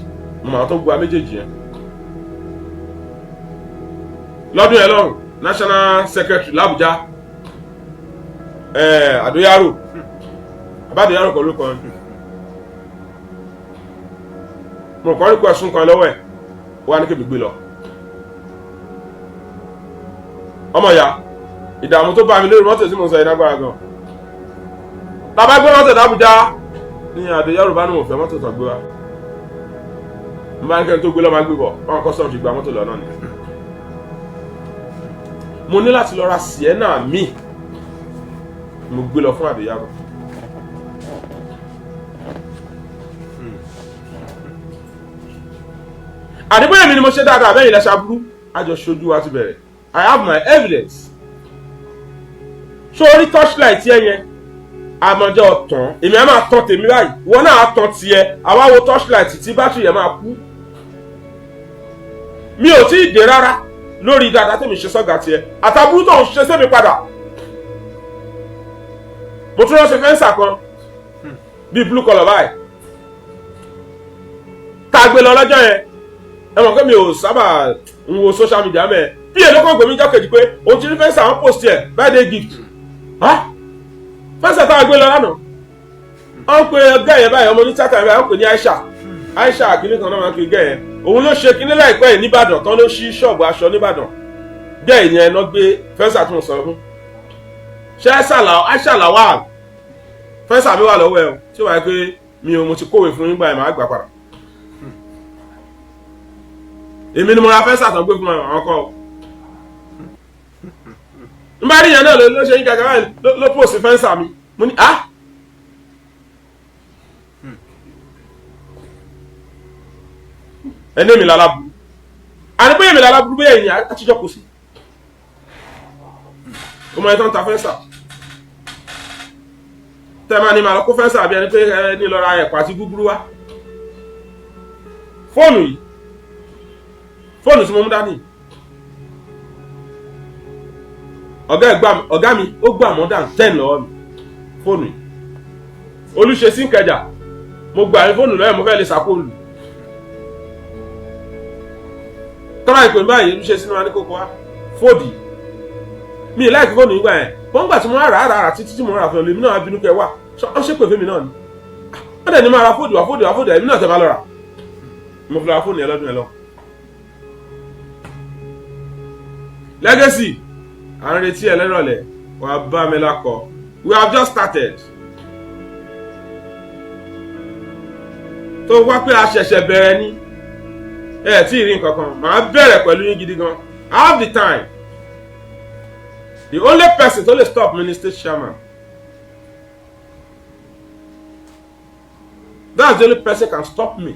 mo mọ àwọn tó gba méjèèjì yẹn. Lọ́dún yẹn lọ́hùn, national secretary l'Abuja, Àdóyárò, àbádòyárò kan ló kàn mo kàn rí kó ẹ̀sùn kan lọ́wọ́ ẹ̀, ó wá ní kébì gbé lọ. Ọmọ ìyá, ìdààmú tó bá mi lórí mọ́tò tí mo sọ yìí lágbára gan. Bàbá gbé mọ́tò d'Abuja ní Àdóyárò bá ní mo fẹ́ mọ́tò tó gbé wa. Mo bá ní kẹ́ni tó gbé lọ́ máa gbé bọ̀, báwọn custom ti gba mọ́tò lọ náà ni. Mo ní láti lọ ra Sienna mi, mo gbé lọ fún Àdóyárò. Àdébóyè mi ni mo ṣe dáadáa bẹ́ẹ̀ ilẹ̀ ṣaburú àjọ ṣojú wa ti bẹ̀rẹ̀. I have my evidence. Ṣé orí torchlight yẹn yẹn àmọ̀jọ́ tán, èmi á máa tán tèmi báyìí, ìwọ náà á tán tiẹ̀, àwa wo torchlight tí bátìrì yẹn máa kú. Mi ò tí ì dé rárá lórí dáadáa tèmi ṣe sọ́gà tiẹ̀ àtàbúrú tó ń ṣe sẹ́mi padà. Mo tún ránṣẹ́ fence kan bíi blue colour báyìí tá a gbé lọ lọ́jọ́ yẹn. Ẹ mọ̀ pé mi ò sábà ń wo social media mẹ́ bí èlò kan gbèmí jọ́kejì pé òun ti rí fence àwọn post ẹ̀, birthday gift fence tá a gbé lọ lánàá. Wọ́n pe gẹ́ yẹn báyìí, ọmọ ní tíátà yẹn báyìí, wọ́n pè ní Aisha, Aisha kìíní kan náà máa ń pe gẹ́ yẹn. Òun ló ṣe kíní láìpẹ́ yìí nìbàdàn tán, ló ṣí ṣọ́ọ̀bù aṣọ nìbàdàn. Gẹ́ yẹn náà gbé fence tí mo sọ fún ṣé Aisha Lawal. Fence mi wà lọ́wọ́ ẹ o, tí ó wáyé pé mi ò mo ti kówé fún yín gbà yẹn, màá gbà padà. Èmi ni mo ra fence tán gbé fún àwọn kọ́ ọ n bá rí yẹn náà ló ṣe yín gàgà báyìí ló post fence mi. Mo ní ah, ẹni mi lára burú, àní bóyá mi lára burú, bóyá èyàn àtijọ́ kò sí ọmọ ẹ̀ tó ń ta fence. Tẹ́ máa ní màá lọ kó fence àbí ẹni pé ẹni lọ ra ẹ̀pà àti gúgúrú wá. Fóònù yìí, fóònù tí mo mú dání, ọ̀gá mi ó gbà more than 10 lọ́wọ́ mi. Fóònù yìí, Olùṣesí Ìkẹjà, mo gbà ní fóònù lọ́yẹ̀, mo fẹ́ lè sàkóòlù tọ́lá ìpè báyìí. Olùṣesí ní wa ní kókó wá fóòdì mi láìkí fóònù yìí gbà yẹn. Wọ́n gbà tí mo rà rà rà títí tí mo rà fún ọ, lèmi náà bínú kẹ wá ọ ṣe pè fún mi náà ni. Wọ́n dẹ̀ ní máa ra fóòdù wá, fóòdù wá, fóòdù, èmi náà tẹ̀ máa lọ rà. Mo fi ra fóònù yẹn lọ́dún yẹn lọ. Legacy, à ń retí ẹ lẹ́rọ̀lẹ́, wàá bá mi lákọ. We have just started. Tó wá pé a ṣẹ̀ṣẹ̀ bẹ̀rẹ̀ ni, ẹ tí ì rí nǹkan kan, màá bẹ̀rẹ̀ pẹ̀lú yín gidi gan. I have the time. The only person tó lè stop me ni state chairman. That's the only person can stop me.